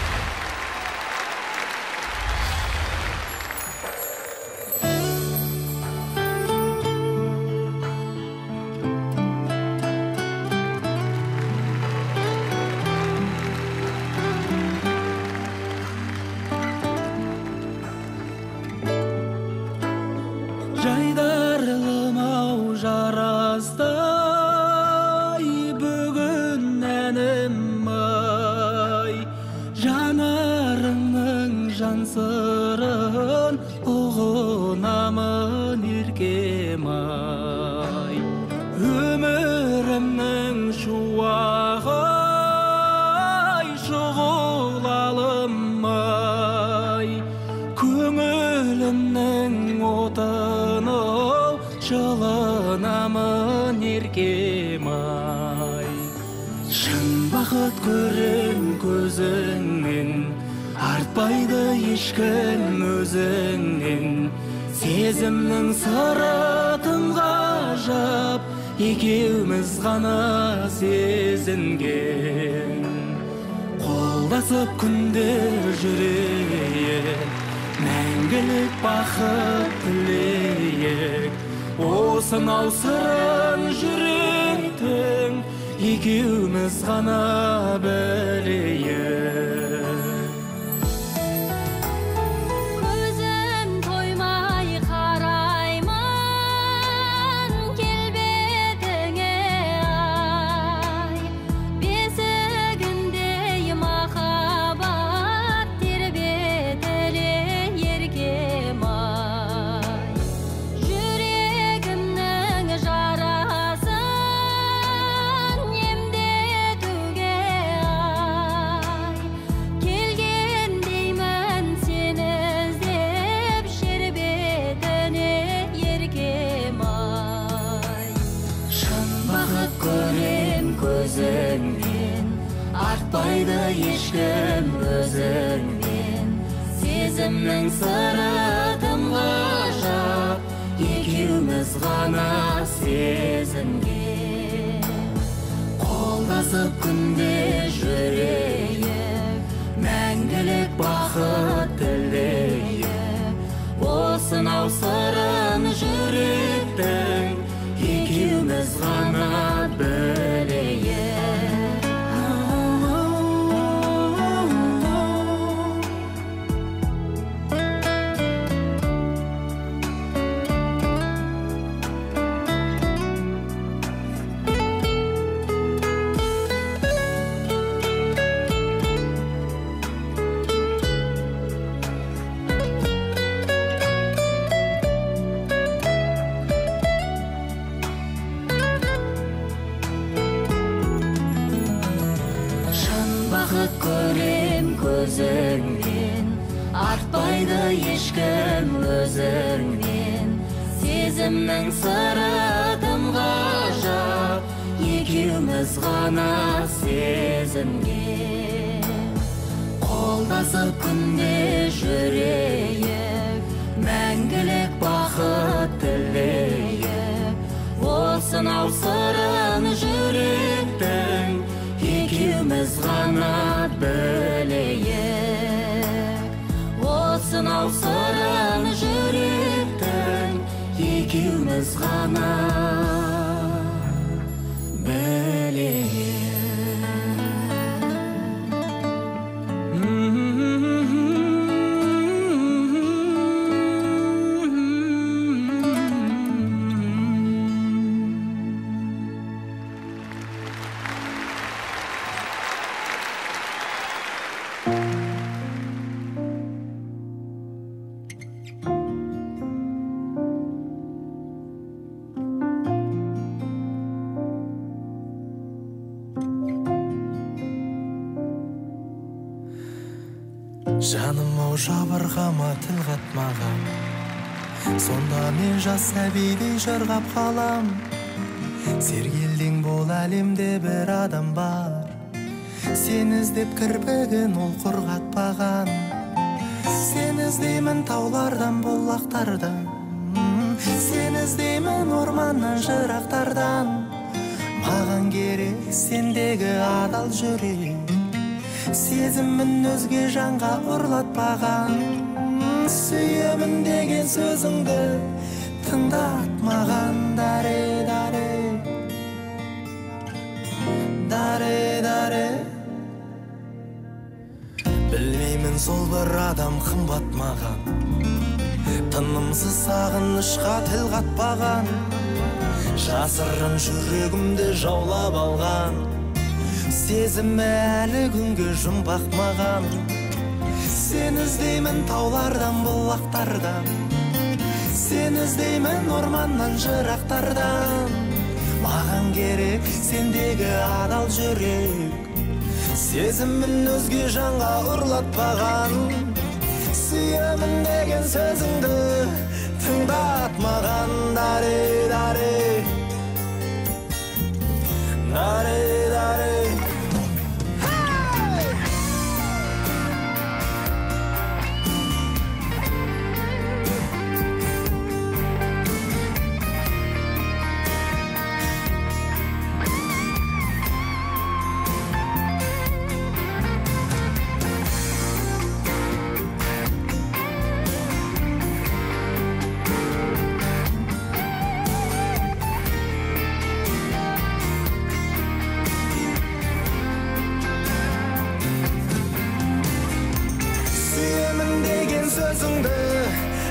Осынау сырын жүректің Екеуміз ғана білейік, осынау сырын жүректің екеуміз ғана білейік. Жаным-ау жабырқама, тіл қатмаған, сонда мен жас сәбидей жырғап қалам. Сергелдең бол әлемде бір адам бар, сен іздеп кірпігін ол құрғатпаған. Сен іздеймін таулардан, бұлақтардан, сен іздеймін орманнан, жырақтардан. Маған керек сендегі адал жүрек, сезімін өзге жанға ұрлатпаған. Сүйемін деген сөзіңді тыңдатмаған. Даре, даре, даре, даре. Білмеймін сол бір адам қымбат маған, тынымсыз сағынышқа тіл қатпаған. Жасырын жүрегімді жаулап алған, сезімі әлі күнге жұмбақ маған. Сен іздеймін таулардан, бұлақтардан, сен іздеймін орманнан, жырақтардан. Маған керек сендегі адал жүрек, сезімін өзге жанға ұрлатпаған. Сүйемін деген сөзіңді тыңдатмаған. Даре, даре, даре, даре. Сөзіңді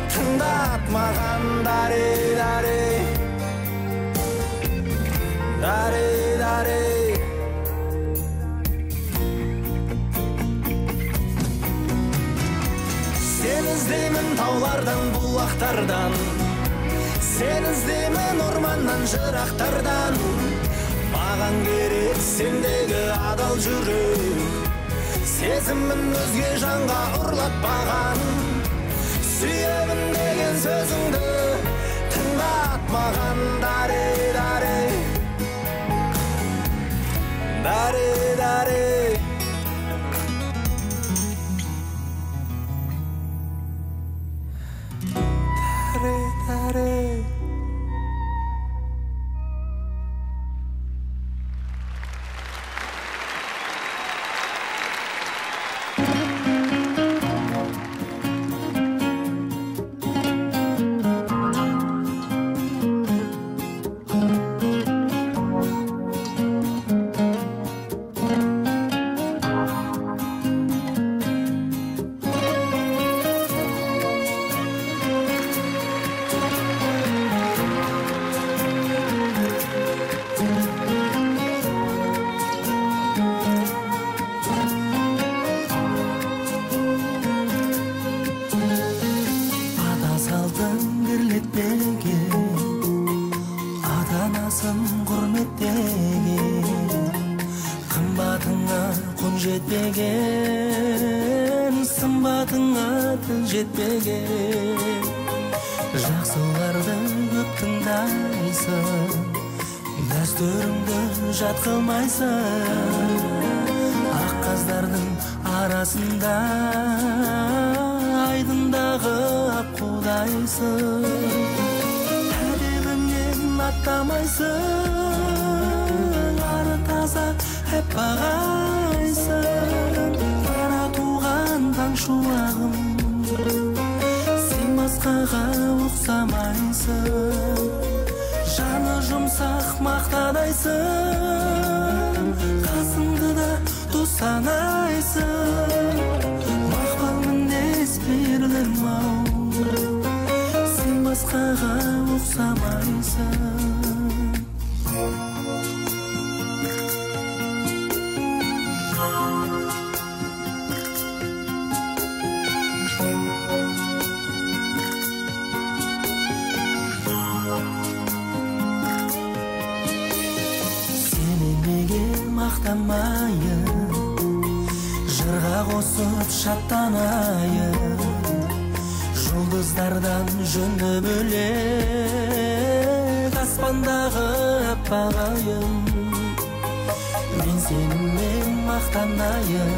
тыңдатмаған. Даре, даре, даре, даре. Сен іздеймін таулардан, бұлақтардан, сен іздеймін орманнан, жырақтардан. Маған керек сендегі адал жүрек, сезімін өзге жанға ұрлатпаған. Сүйемін деген сөзіңді тыңдатмаған. Даре, даре, даре, даре. Даре, даре. Жетпеген, сымбатыңа тіл жетпеген. Жақсыларды көп тыңдайсың, дәстүріңді жат қылмайсың. Ақ қаздардың арасында айдындағы аққудайсың. Әдебіңнен аттамайсың, ары таза әппақ. басқаға ұқсамайсың, жаны жұмсақ мақтадайсың, қасыңды да дос санайсың. Мақпал мінез мейірлім ау, сен басқаға ұқсамайсың. Мақтамайын, жырға қосып шаттанайын, жұлдыздардан жөні бөлек аспандағы аппақ айым. Мен сенімен мақтанайын,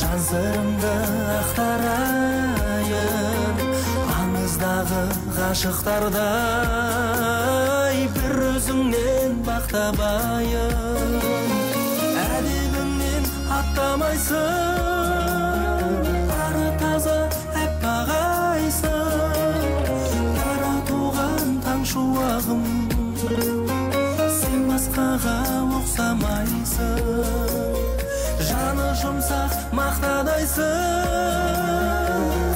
жан сырымды ақтарайын, аңыздағы ғашықтардай бір өзіңнен бақ табайын. Әдебіңнен аттамайсың, ары таза аппақ айсың, дара туған таң шуағым, сен басқаға ұқсамайсың, жаны жұмсақ мақтадайсың,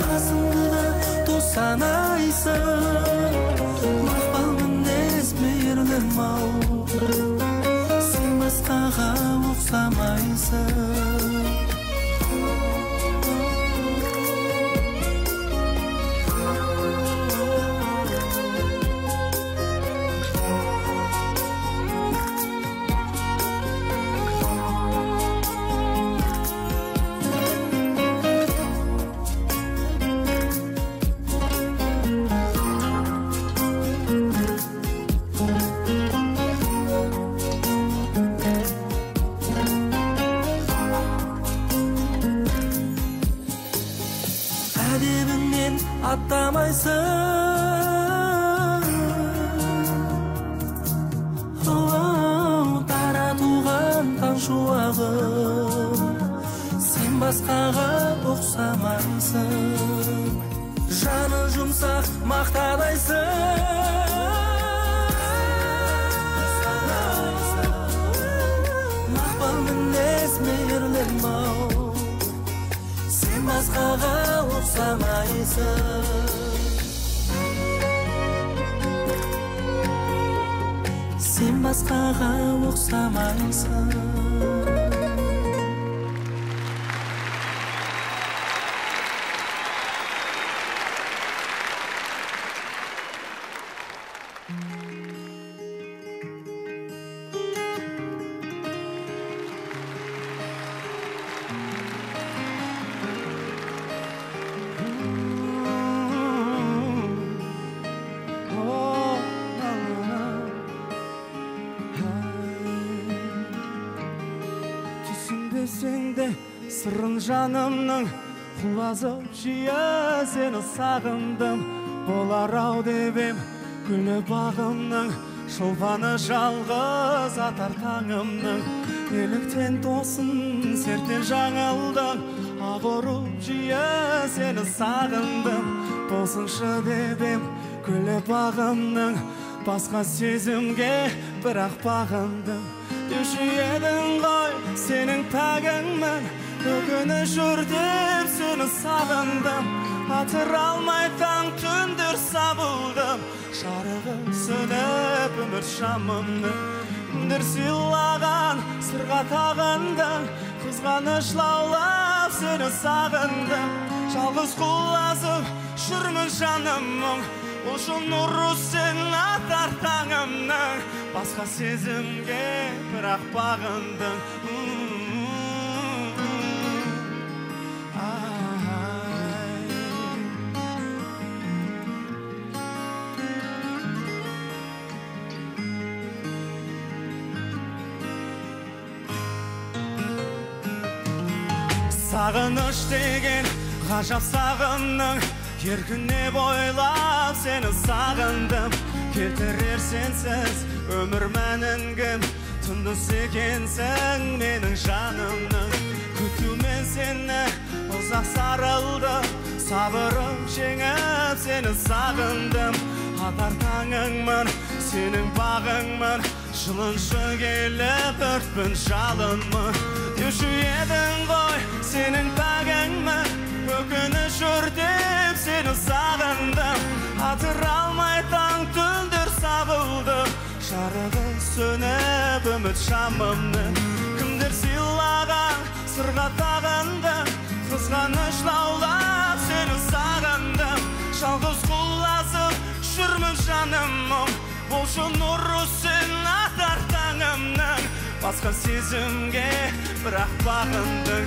қасыңды да дос санайсың. Мақпал мінез мейірлім ау, сен басқаға ұқсамайсың. Әдебіңнен аттамайсың, дара туған таң шуағым, сен басқаға ұқсамайсың, жаны жұмсақ мақтадайсың, мақпал мінез мейірлім ау, сен басқаға ұқсамайсың. Сен басқаға ұқсамайсың. Сырын жанымның құлазып жиі сені сағындым, болар ау деп ем гүлі бағымның, шолпаны жалғыз атар таңымның. Неліктен тосын серттен жаңылдың, ақ ұрып жиі сені сағындым, болсыншы деп ем гүлі бағымның, басқа сезімге бірақ бағындым. Деуші едің ғой сенің пәгіңмін, өкініш өртеп сені сағындым, атыра алмай таң түндер сабылдым, жарығы сөніп өмір шамымның. Кімдер сыйлаған сырға тағындың, қызғаныш лаулап сені сағындым, жалғыз құлазып жүрмін жанымның, ұшын нұры сен атар таңымның, басқа сезімге бірақ бағындың. Сағыныш деген ғажап сағымның, еркіне бойлап сені сағындым, келтірер сенсіз өмір мәнін кім, түндіз екенсің менің жанымның. Күтумен сені ұзақ сарылды, сабырым жеңіп өртеп сені сағындым. Атар таңыңмын, сенің бағыңмын, жылыншы келіп өртпін жалынмын. Деуші едің ғой, сенің пәгіңмін, өкініш өртеп сені сағындым. Атыра алмай таң түндер сабылды, жарығы сөніп үміт шамымның. Кімдер сыйлаған сырға тағынды, қызғаныш лаулап сені сағындым. Жалғыз құлазып жүрмін жаным, болшы нұры сен атар таңымның. Басқа сезімге бірақ бағындың.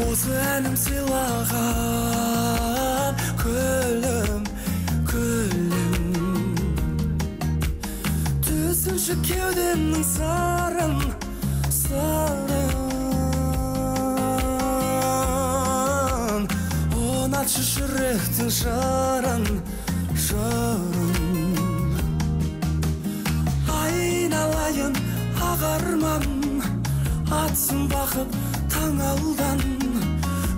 Осы әнім сыйлаған күлім, күлім. Түсінші кеудемнің сарын, сырын. Ұнатшы жүректің жырын, жырын. Айналайын ақ арман, атсын бақыт таң алдан.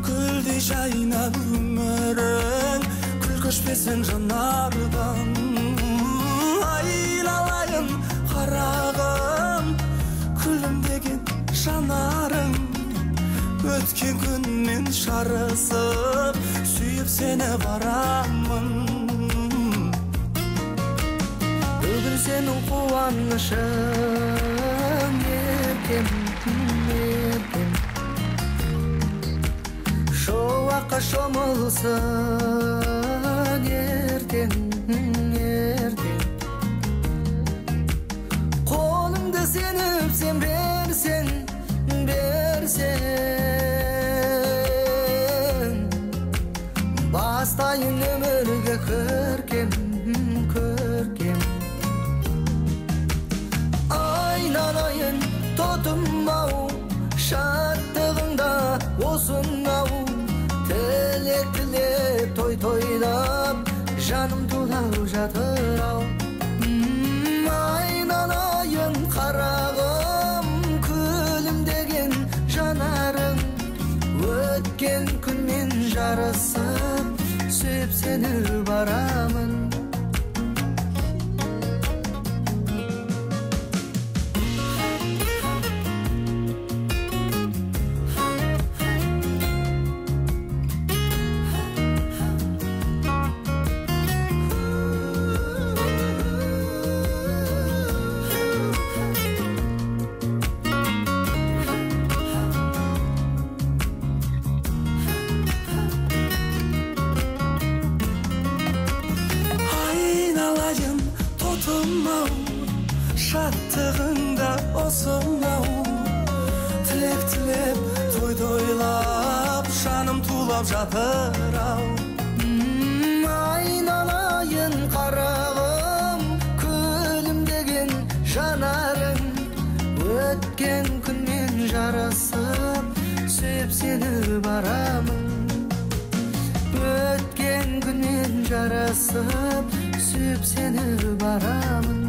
Гүлдей жайнап өмірің, күл көшпесін жанардан. Айналайын қарағым, күлімдеген жанарың. Өткен күнмен жарысып, сүйіп сені барамын. Бүгін сенің қуанышың еркем, еркем. Шуаққа шомылсын ертең, ертең. Қолыңды сеніп сен берсең, берсең. Бастайын өмірге көркем, көркем. Айналайын тотым-ау, шаттығыңда осынау. Тілек тілеп, той тойлап, жаным тулап жатыр-ау. Айналайын қарағым, күлімдеген жанарың. Өткен күнмен жарысып, сүйіп сені барамын. Шаттығыңда осынау, тілек тілеп, той тойлап, жаным тулап жатыр-ау. Айналайын қарағым, күлімдеген жанарың. Өткен күнмен жарысып, сүйіп сені барамын. Өткен күнмен жарысып, сүйіп сені барамын.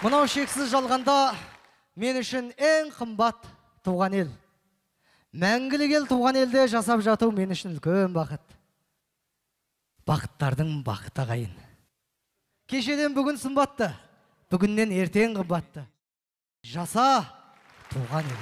Мынау шексіз жалғанда мен үшін ең қымбат туған ел. Мәңгілік ел туған елде жасап жату мен үшін үлкен бақыт. Бақыттардың бақыты ағайын. Кешеден бүгін сымбатты, бүгіннен ертең қымбатты. Жаса туған ел.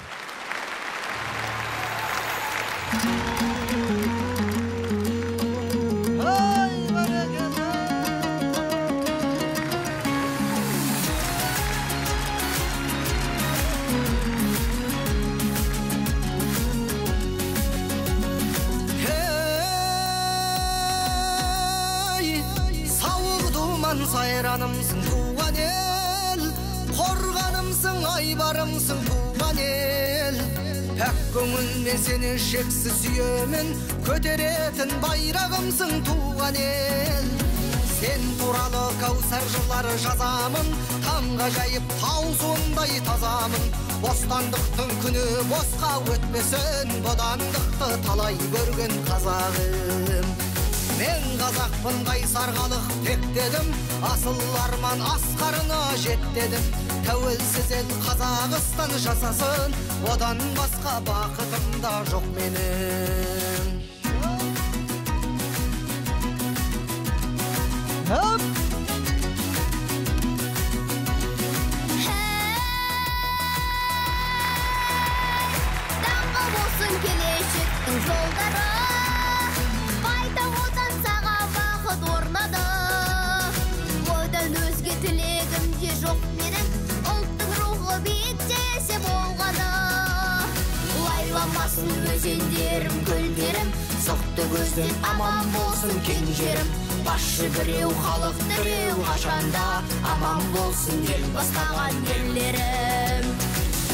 Сайранымсың туған ел, қорғанымсың, айбарымсың туған ел. Пәк көңілмен сені шексіз сүйемін, көтеретін байрағымсың туған ел. Сен туралы кәусар жырлары жазамын, таңғажайып тау суындай тазамын. Бостандықтың күні босқа өтпесін, бодандықты талай көрген қазағым. Мен қазақпын, қайсар халық тек дедім, асыл арман асқарына жет дедім. Тәуелсіз ел Қазақстан жасасын, одан басқа бақытым да жоқ менің. Даңғы болсын келешектің жолдары, орнады. Одан өзге тілегім де жоқ менің, ұлттың рухы биіктесе болғаны. Лайламасын өзендерім, көлдерім, соқты көзден аман болсын кең жерім. Басшы біреу, халық біреу, қашанда аман болсын ел бастаған ерлерім.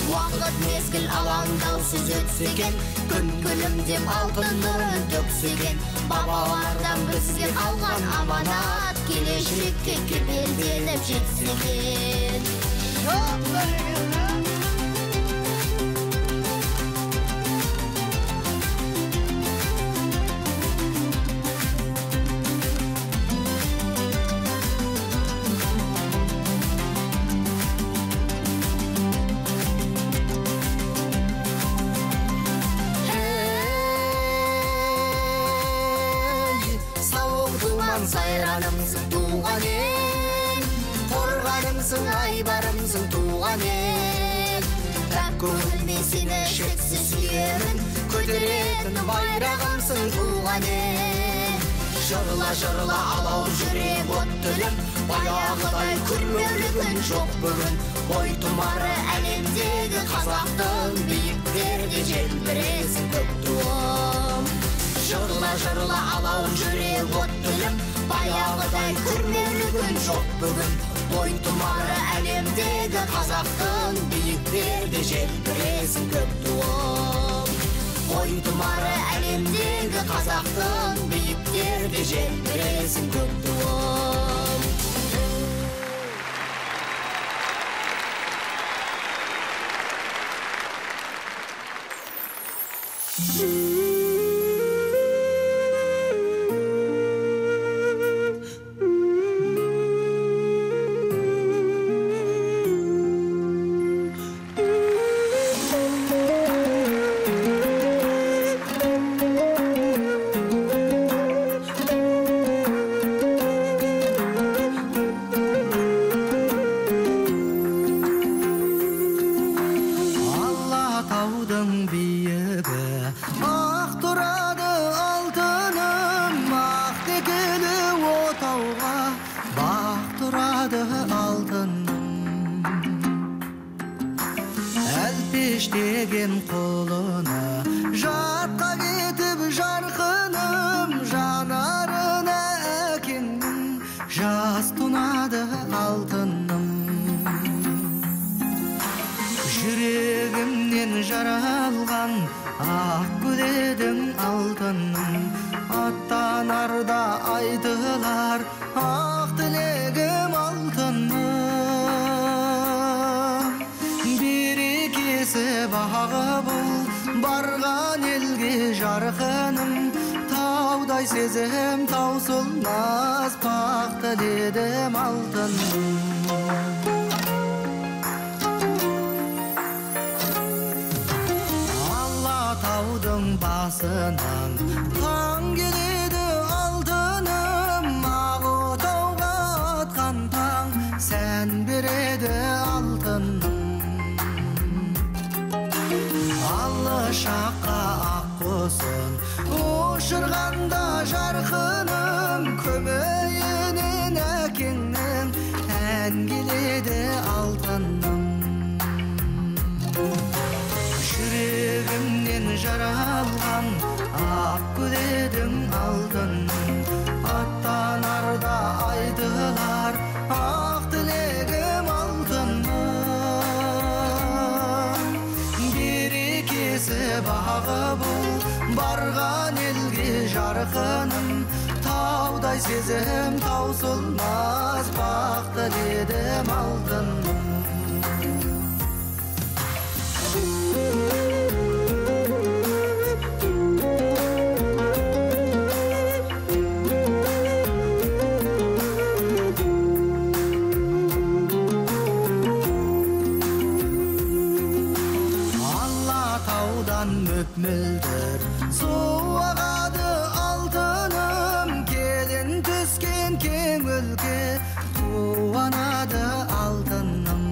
Уақыт мезгіл алаңдаусыз өтсе екен, күн күлімдеп алтын нұрын төксе екен. Бабалардан бізге қалған аманат келешекке кепілденіп жетсе екен. Сайранымсың туған ел, қорғанымсың, айбарымсың туған ел. Пәк көңілмен сені шексіз сүйемін, көтеретін байрағымсың туған ел. Жырла, жырла алау жүрек от тілім, баяғыдай күрмеулі күн жоқ бүгін. Бойтұмары әлемдегі қазақтың, биіктерде желбіресің көк туым. Жырла, жырла алау жүрек от тілім, баяғыдай күрмеулі күн жоқ бүгін. Бойтұмары әлемдегі қазақтың, биіктерде желбіресің көк туым. Бойтұмары әлемдегі қазақтың, биіктерде желбіресің көк туым. Сезім таусылмас бақ тіледім алтыным. басынан таң келеді алтыным, ақ отауға атқан таң сән береді алтыным. Алыс жаққа ақ құсын ұшырғанда жарқыным, көмейінен әкеңнің ән келеді алтыным. Жүрегімнен жаралған ақ гүл едің алтыным, аттанарда айтылар ақ тілегім алтыным. Берекесі бағы бұл барған елге жарқыным, таудай сезім таусылмас бақ тіледім алтыным. Алатаудан мөп-мөлдір су ағады алтыным, келін түскен кең өлке қуанады алтыным.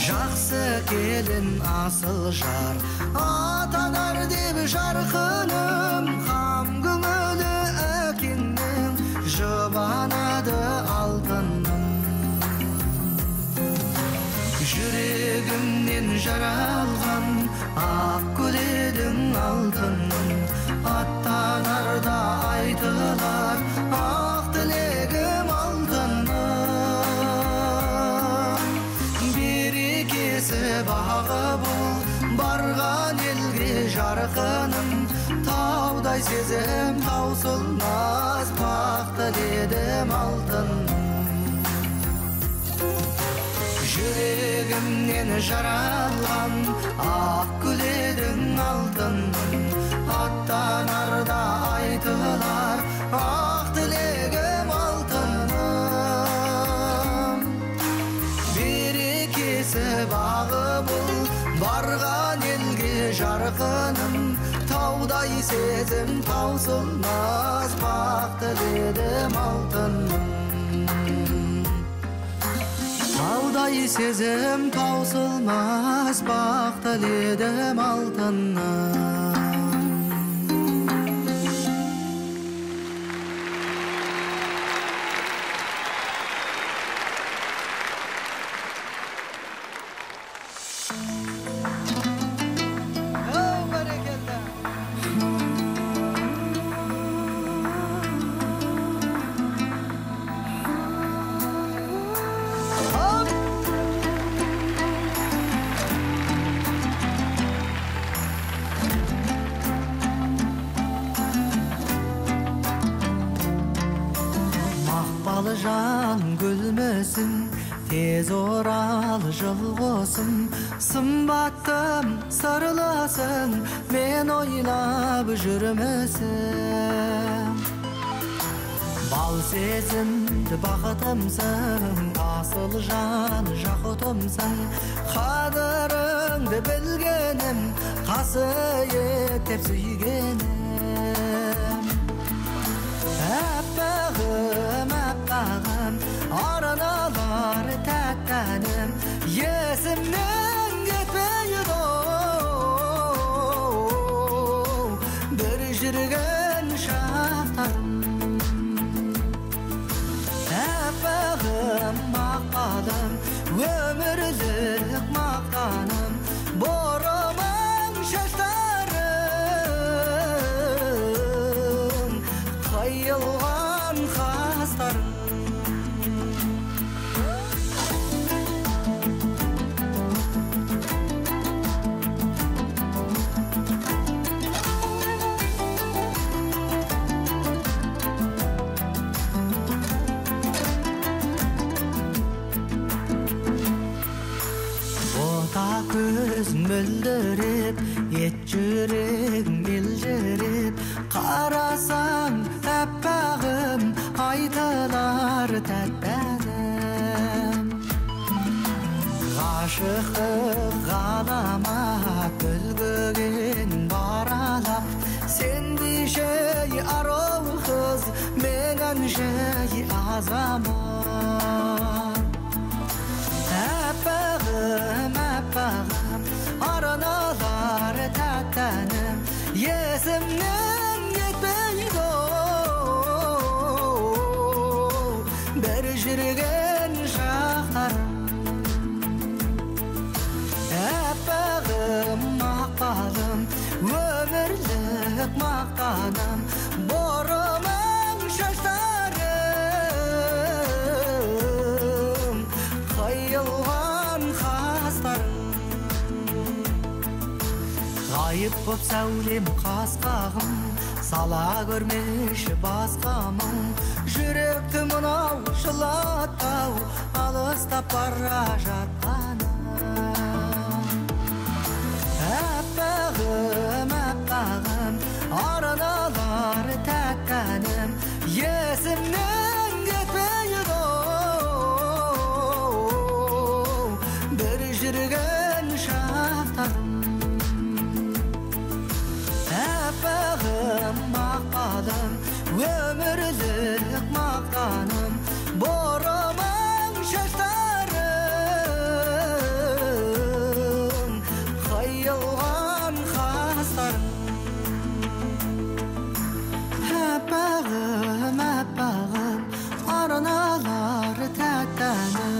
Жақсы келін асыл жар атанар деп жарқыным, қам көңілі әкеңнің жұбанады алтыным. Жүрегімнен жаралған ақ гүл едің алтыным, аттанарда айтылар ақ тілегім алтыным. Берекесі бағы бұл барған елге жарқыным, таудай сезім таусылмас бақ тіледім алтыным. Жүрегімнен жаралған ақ гүл едің алтыным, аттанарда айтылар ақ тілегім алтыным. Берекесі бағы бұл барған елге жарқыным, таудай сезім таусылмас бақ тіледім алтыным. Таудай сезім таусылмас бақ тіледім алтыным. Жан гүлмісің, тез орал жыл қосым, сымбаттым сырлысың, мен ойлап жүрмісің. Бал сезімді бақытымсың, асыл жан жақұтымсың, қадіріңді білгенім, қасиеттеп сүйгенім. Әппағым, әппағым, арналар тәтті әнім, есімнен кетпейді бір жүрген шақтарым. Әппағым, мақпалым, өмірлік мақтаным, бұрымың шаштарың қиылған қастарың. Бота көз мөлдіреп, ет жүрегің елжіреп, қарасаң әппағым, айтылар тәтті әнім. Ғашықтық ғаламат, үлгіге келші азамат. Аппағым, аппағым, арналар тәтті әнім, есімнен кетпейді бір жүрген шақтарым. Аппағым, мақпалым, өмірлік мақтаным, бұрымың шаштарым, қиылған қастарым. Ғайып боп сәулем қасқағым, сала көрмеші басқа мұң. Жүректі мынау жылатпау, алыстап бара жатқаным. Аппағым, аппағым, арналар тәтті әнім, есімнен кетпейді бір жүрген шақтарым. Аппағым, мақпалым, өмірлік мақтаным, бұрымың шаштарым, қиылған қастарым. Аппағым, аппағым, арналар тәтті әнім.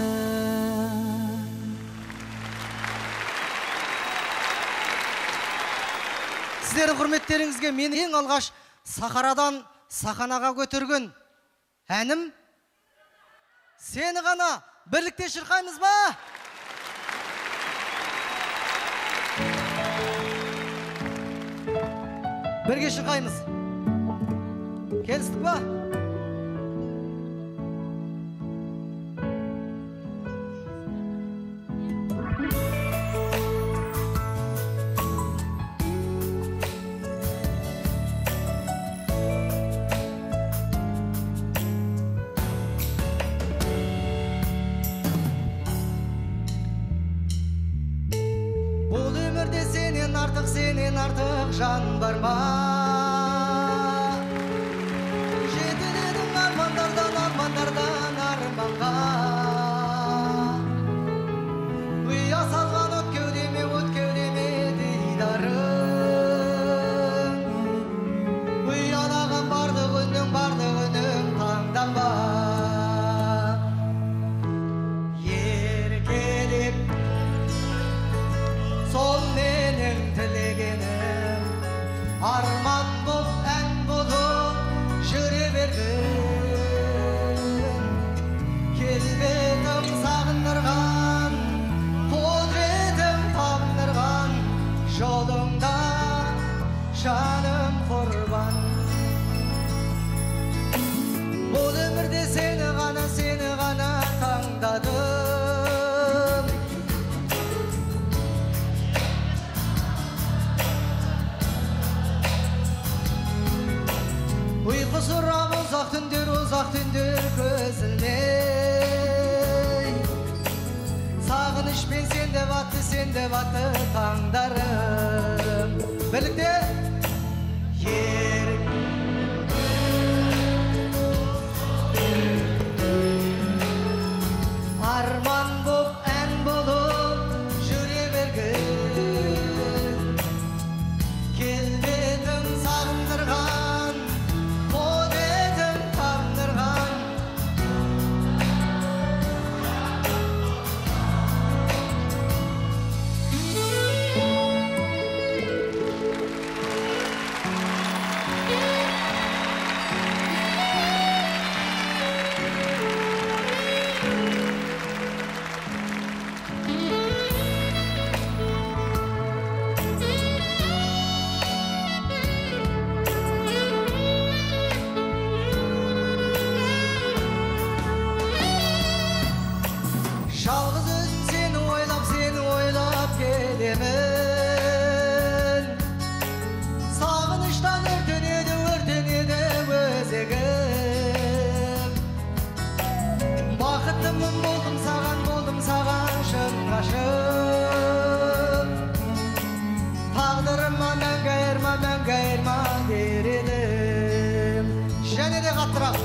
Сіздердің құрметтеріңізге мен ең алғаш сахарадан саханаға көтерген әнім «Сені ғана» бірлікте шырқаймыз ба? Бірге шырқаймыз. Келістік па? Бұл өмірде сенен артық, сенен артық жан бар ма? Жетеледің армандардан, армандардан арманға. Ұя салған от кеудеме, от кеудеме дидарың. Ұялаған барлық үнің, барлық үнің таңданба. Еркелеп сол менің тілегенім, арман боп, ән болып жүре бергін. Келбетім сағындырған, құдіретім табындырған, жолыңда жаным құрбан. Бұл өмірде сені ғана, сені ғана таңдадым. Ұйқы сұрап ұзақ түндер, ұзақ түндер көз ілмей. Сағынышпен сен деп атты, сен деп атты таңдарым. Бірлікте ерік. Арман боп, ән болып жүре бергін. Келбетің сағындырған, құдіретің табындырған. Жалғыз өзім сені ойлап, сені ойлап келемін. Сағыныштан өртенеді, өртенеді өзегім. Бақыттымын болдым саған, болдым саған шын ғашық. Тағдырыма мәңгі айырма, мәңгі айырма дер едім. Және де қаттырақ.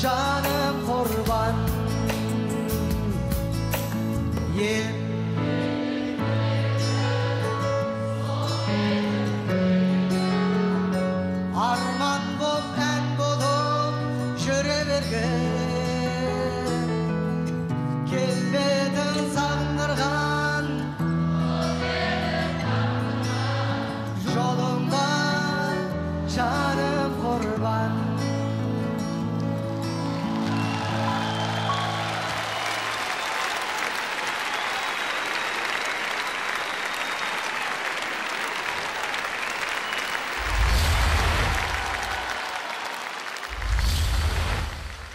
жаным құрбан. Ел арман боп, ән болып жүре берген, келбетің сағындырған, жолыңда жаным құрбан.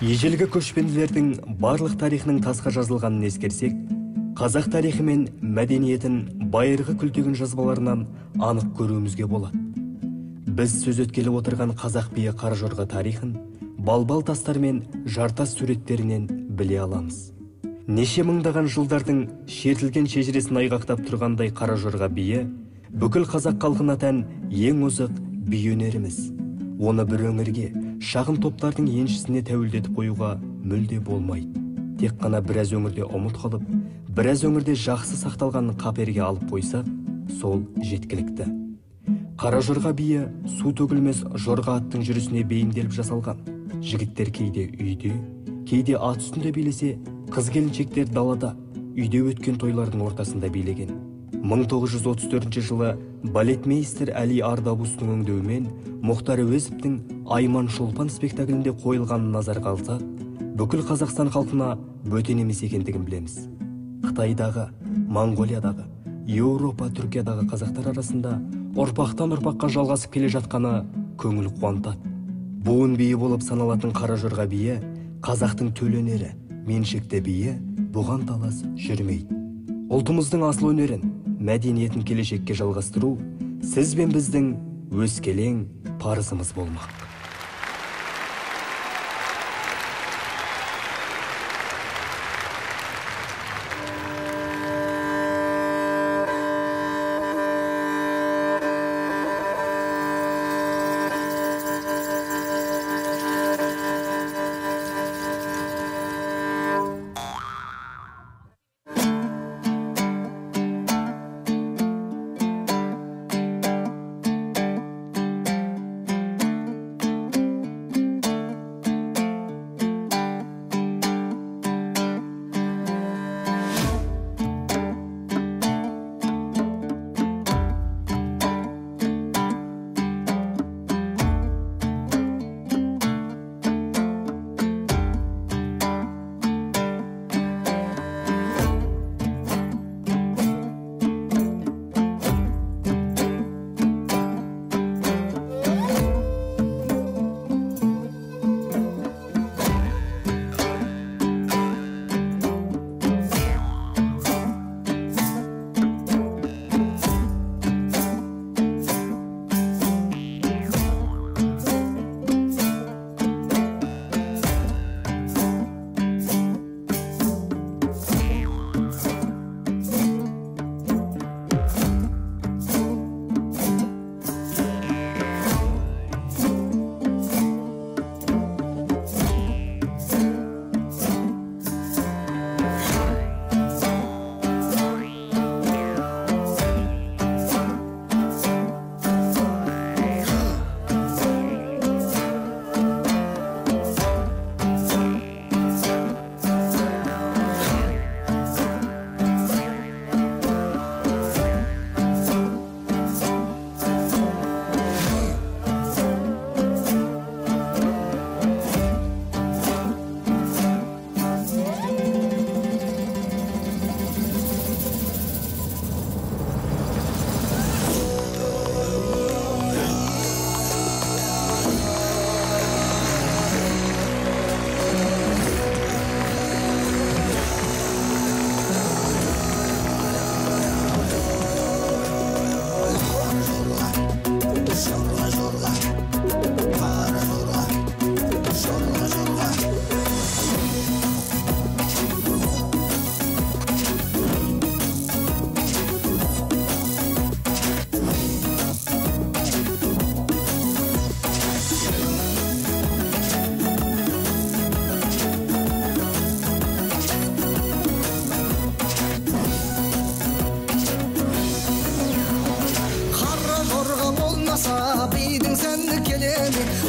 Ежелгі көшпенділердің барлық тарихының тасқа жазылғанын ескерсек, қазақ тарихы мен мәдениетін байырғы Күлтегін жазбаларынан анық көруімізге болады. Біз сөз өткелі отырған қазақ биі Қаражорға тарихын балбал тастар мен жартас суреттерінен біле аламыз. Неше мыңдаған жылдардың шертілген шежіресін айғақтап тұрғандай Қаражорға биі бүкіл қазақ халқына тән ең озық би өнеріміз. Оны бір өңірге, шағын топтардың еншісіне тәуелдетіп қоюға мүлде болмайды. Тек қана біраз өңірде ұмыт қалып, біраз өңірде жақсы сақталғанын қаперге алып қойсақ, сол жеткілікті. Қаражорға биі су төгілмес жорға аттың жүрісіне бейімделіп жасалған. Жігіттер кейде үйде, кейде ат үстінде билесе, қыз келіншектер далада, үйде өткен тойлардың ортасында билеген. 1934 жылы балетмейстер Әли Ардабустың өңдеуімен Мұхтар Әуезовтің Айман Шолпан спектаклінде қойылғанын назарға алсақ, бүкіл Қазақстан халқына бөтен емес екендігін білеміз. Қытайдағы, Моңғолиядағы, Еуропа, Түркиядағы қазақтар арасында ұрпақтан ұрпаққа жалғасып келе жатқаны көңіл қуантады. Буын биі болып саналатын Қаражорға биі қазақтың төл өнері, меншікті биі, бұған талас жүрмейді. Ұлтымыздың асыл өнерін, мәдениетін келешекке жалғастыру сіз бен біздің өскелең парызымыз болмақ.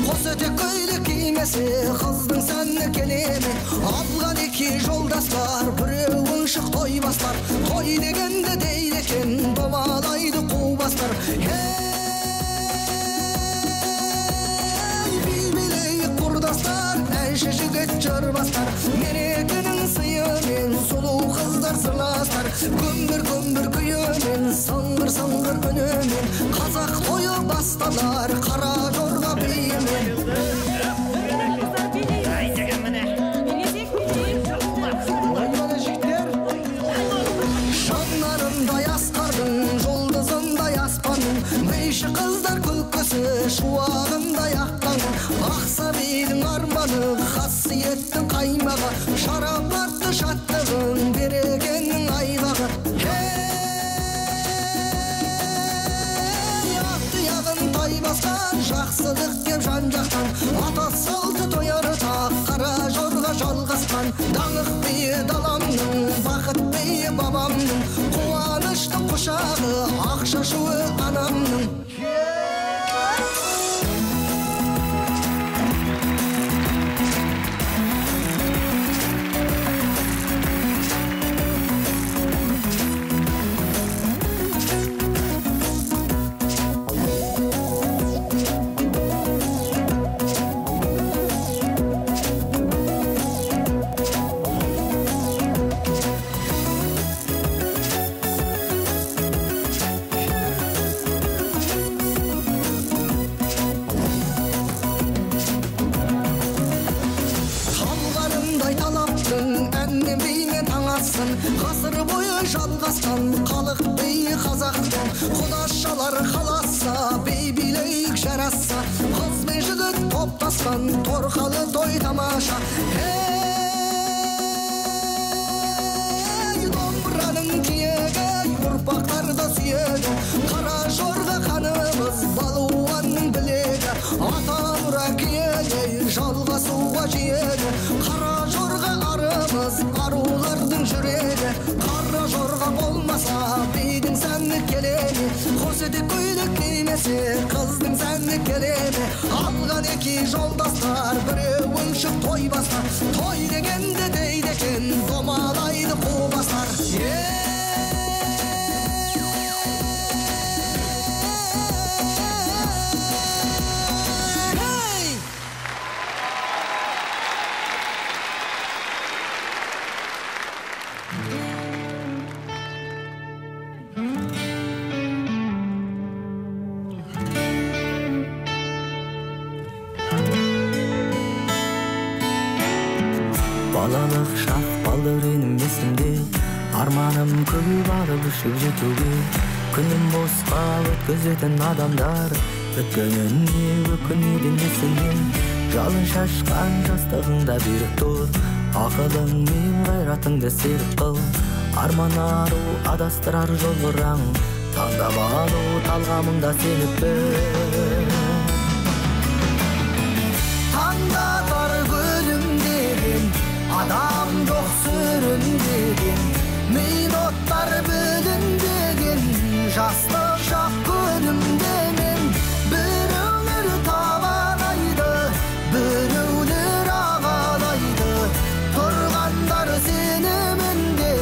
Қос етек көйлек кимесе, қыздың сәні келе ме? Алған екі жолдас бар, біреуін шық той бастар. Той дегенді дейді екен, домалайды қу бастар. Ей, би билейік құрдастар, әнші жігіт жыр бастар. Мерекенің сыйымен сұлу қыздар сырластар. Күмбір-күмбір күйімен, сыңғыр-сыңғыр үнімен, қазақ тойы басталар қара жорға биімен. Жанарындай асқардың, жұлдызындай аспанның, биші қыздар күлкісі, шуағындай ақ таңның, ақ сәбидің арманы, қасиеттің қаймағы, шарапатты шаттығың, берекенің айғағы. Ей, ат тұяғын тай басқан, жақсылық кеп жан-жақтан, ата салты той ортақ, қара жорға жалғасқан, даңқ биі даламның, бақыт биі бабамның, қуаныштың құшағы, ақ шашуы анамның. Ғасыр бойы жалғасқан халық биі қазақтың, құдашалар қаласа, би билейік жарасса, қыз бен жігіт топтасқан торқалы той тамаша. Ей, домбыраның тиегі ұрпақтарды сүйеді, қара жорға қанымыз балуанның білегі, ата мұра киелі жалғасуға жиеді, қара жорға арымыз арулардың жүрегі, қара жорға болмаса бидің сәні келе ме? Қос етек көйлек кимесе, қыздың сәні келе ме? Алған екі жолдастар, біреуін шық той бастар. Той дегенді дейді екен, домалайды қу бастар. Балалық шақ балдәуренім есімде, арманым көп алып ұшып жетуге. Күнім босқа өткізетін адамдар, өткеніне өкінеді несіне. Жалын шашқан жастығыңда берік тұр, ақылың мен қайратыңды серік қыл. Арман ару адастырар жол бұраң, таңдап алу талғамыңда сеніп біл. Таңдатар күлімдеген, адам жоқ сүрінбеген, минуттар бүлінбеген, жастық шақ күнімде мен. Біреулер табалайды, біреулер ағалайды, тұрғандар сенімінде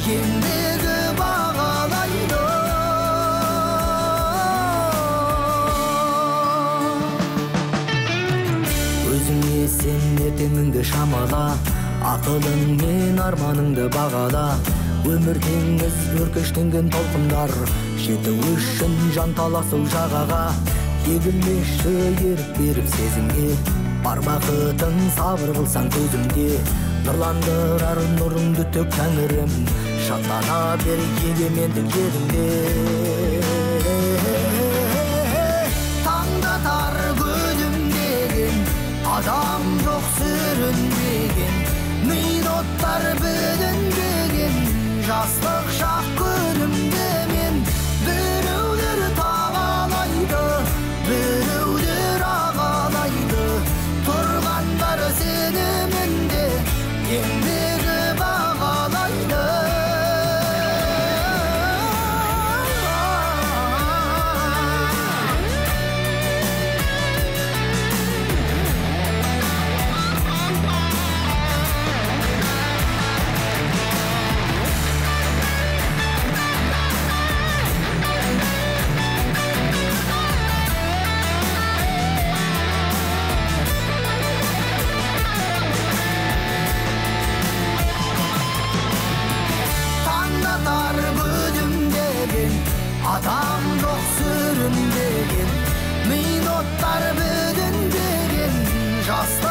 еңбегі бағалайды. Өзіңе сен ертеңіңді шамала, ақылың мен арманыңды бағала. Өмір теңіз өркештенген толқындар, жету үшін жанталасу жағаға. Егілмеші ерік беріп сезімге, бар бақытың сабыр қылсаң төзімде. Нұрландырар нұрыңды төк тәңірім, шаттана бер егемендік жеріңде. Таңдатар күлімдеген, адам жоқ сүрінбеген, минуттар бүлінбеген, жастық шақ күнімде мен. Біреулер табалайды, біреулер ағалайды, тұрғандар сенімінде еңбегі бағалайды. Адам жоқ сүрінбеген, минуттар бүлінбеген, жастар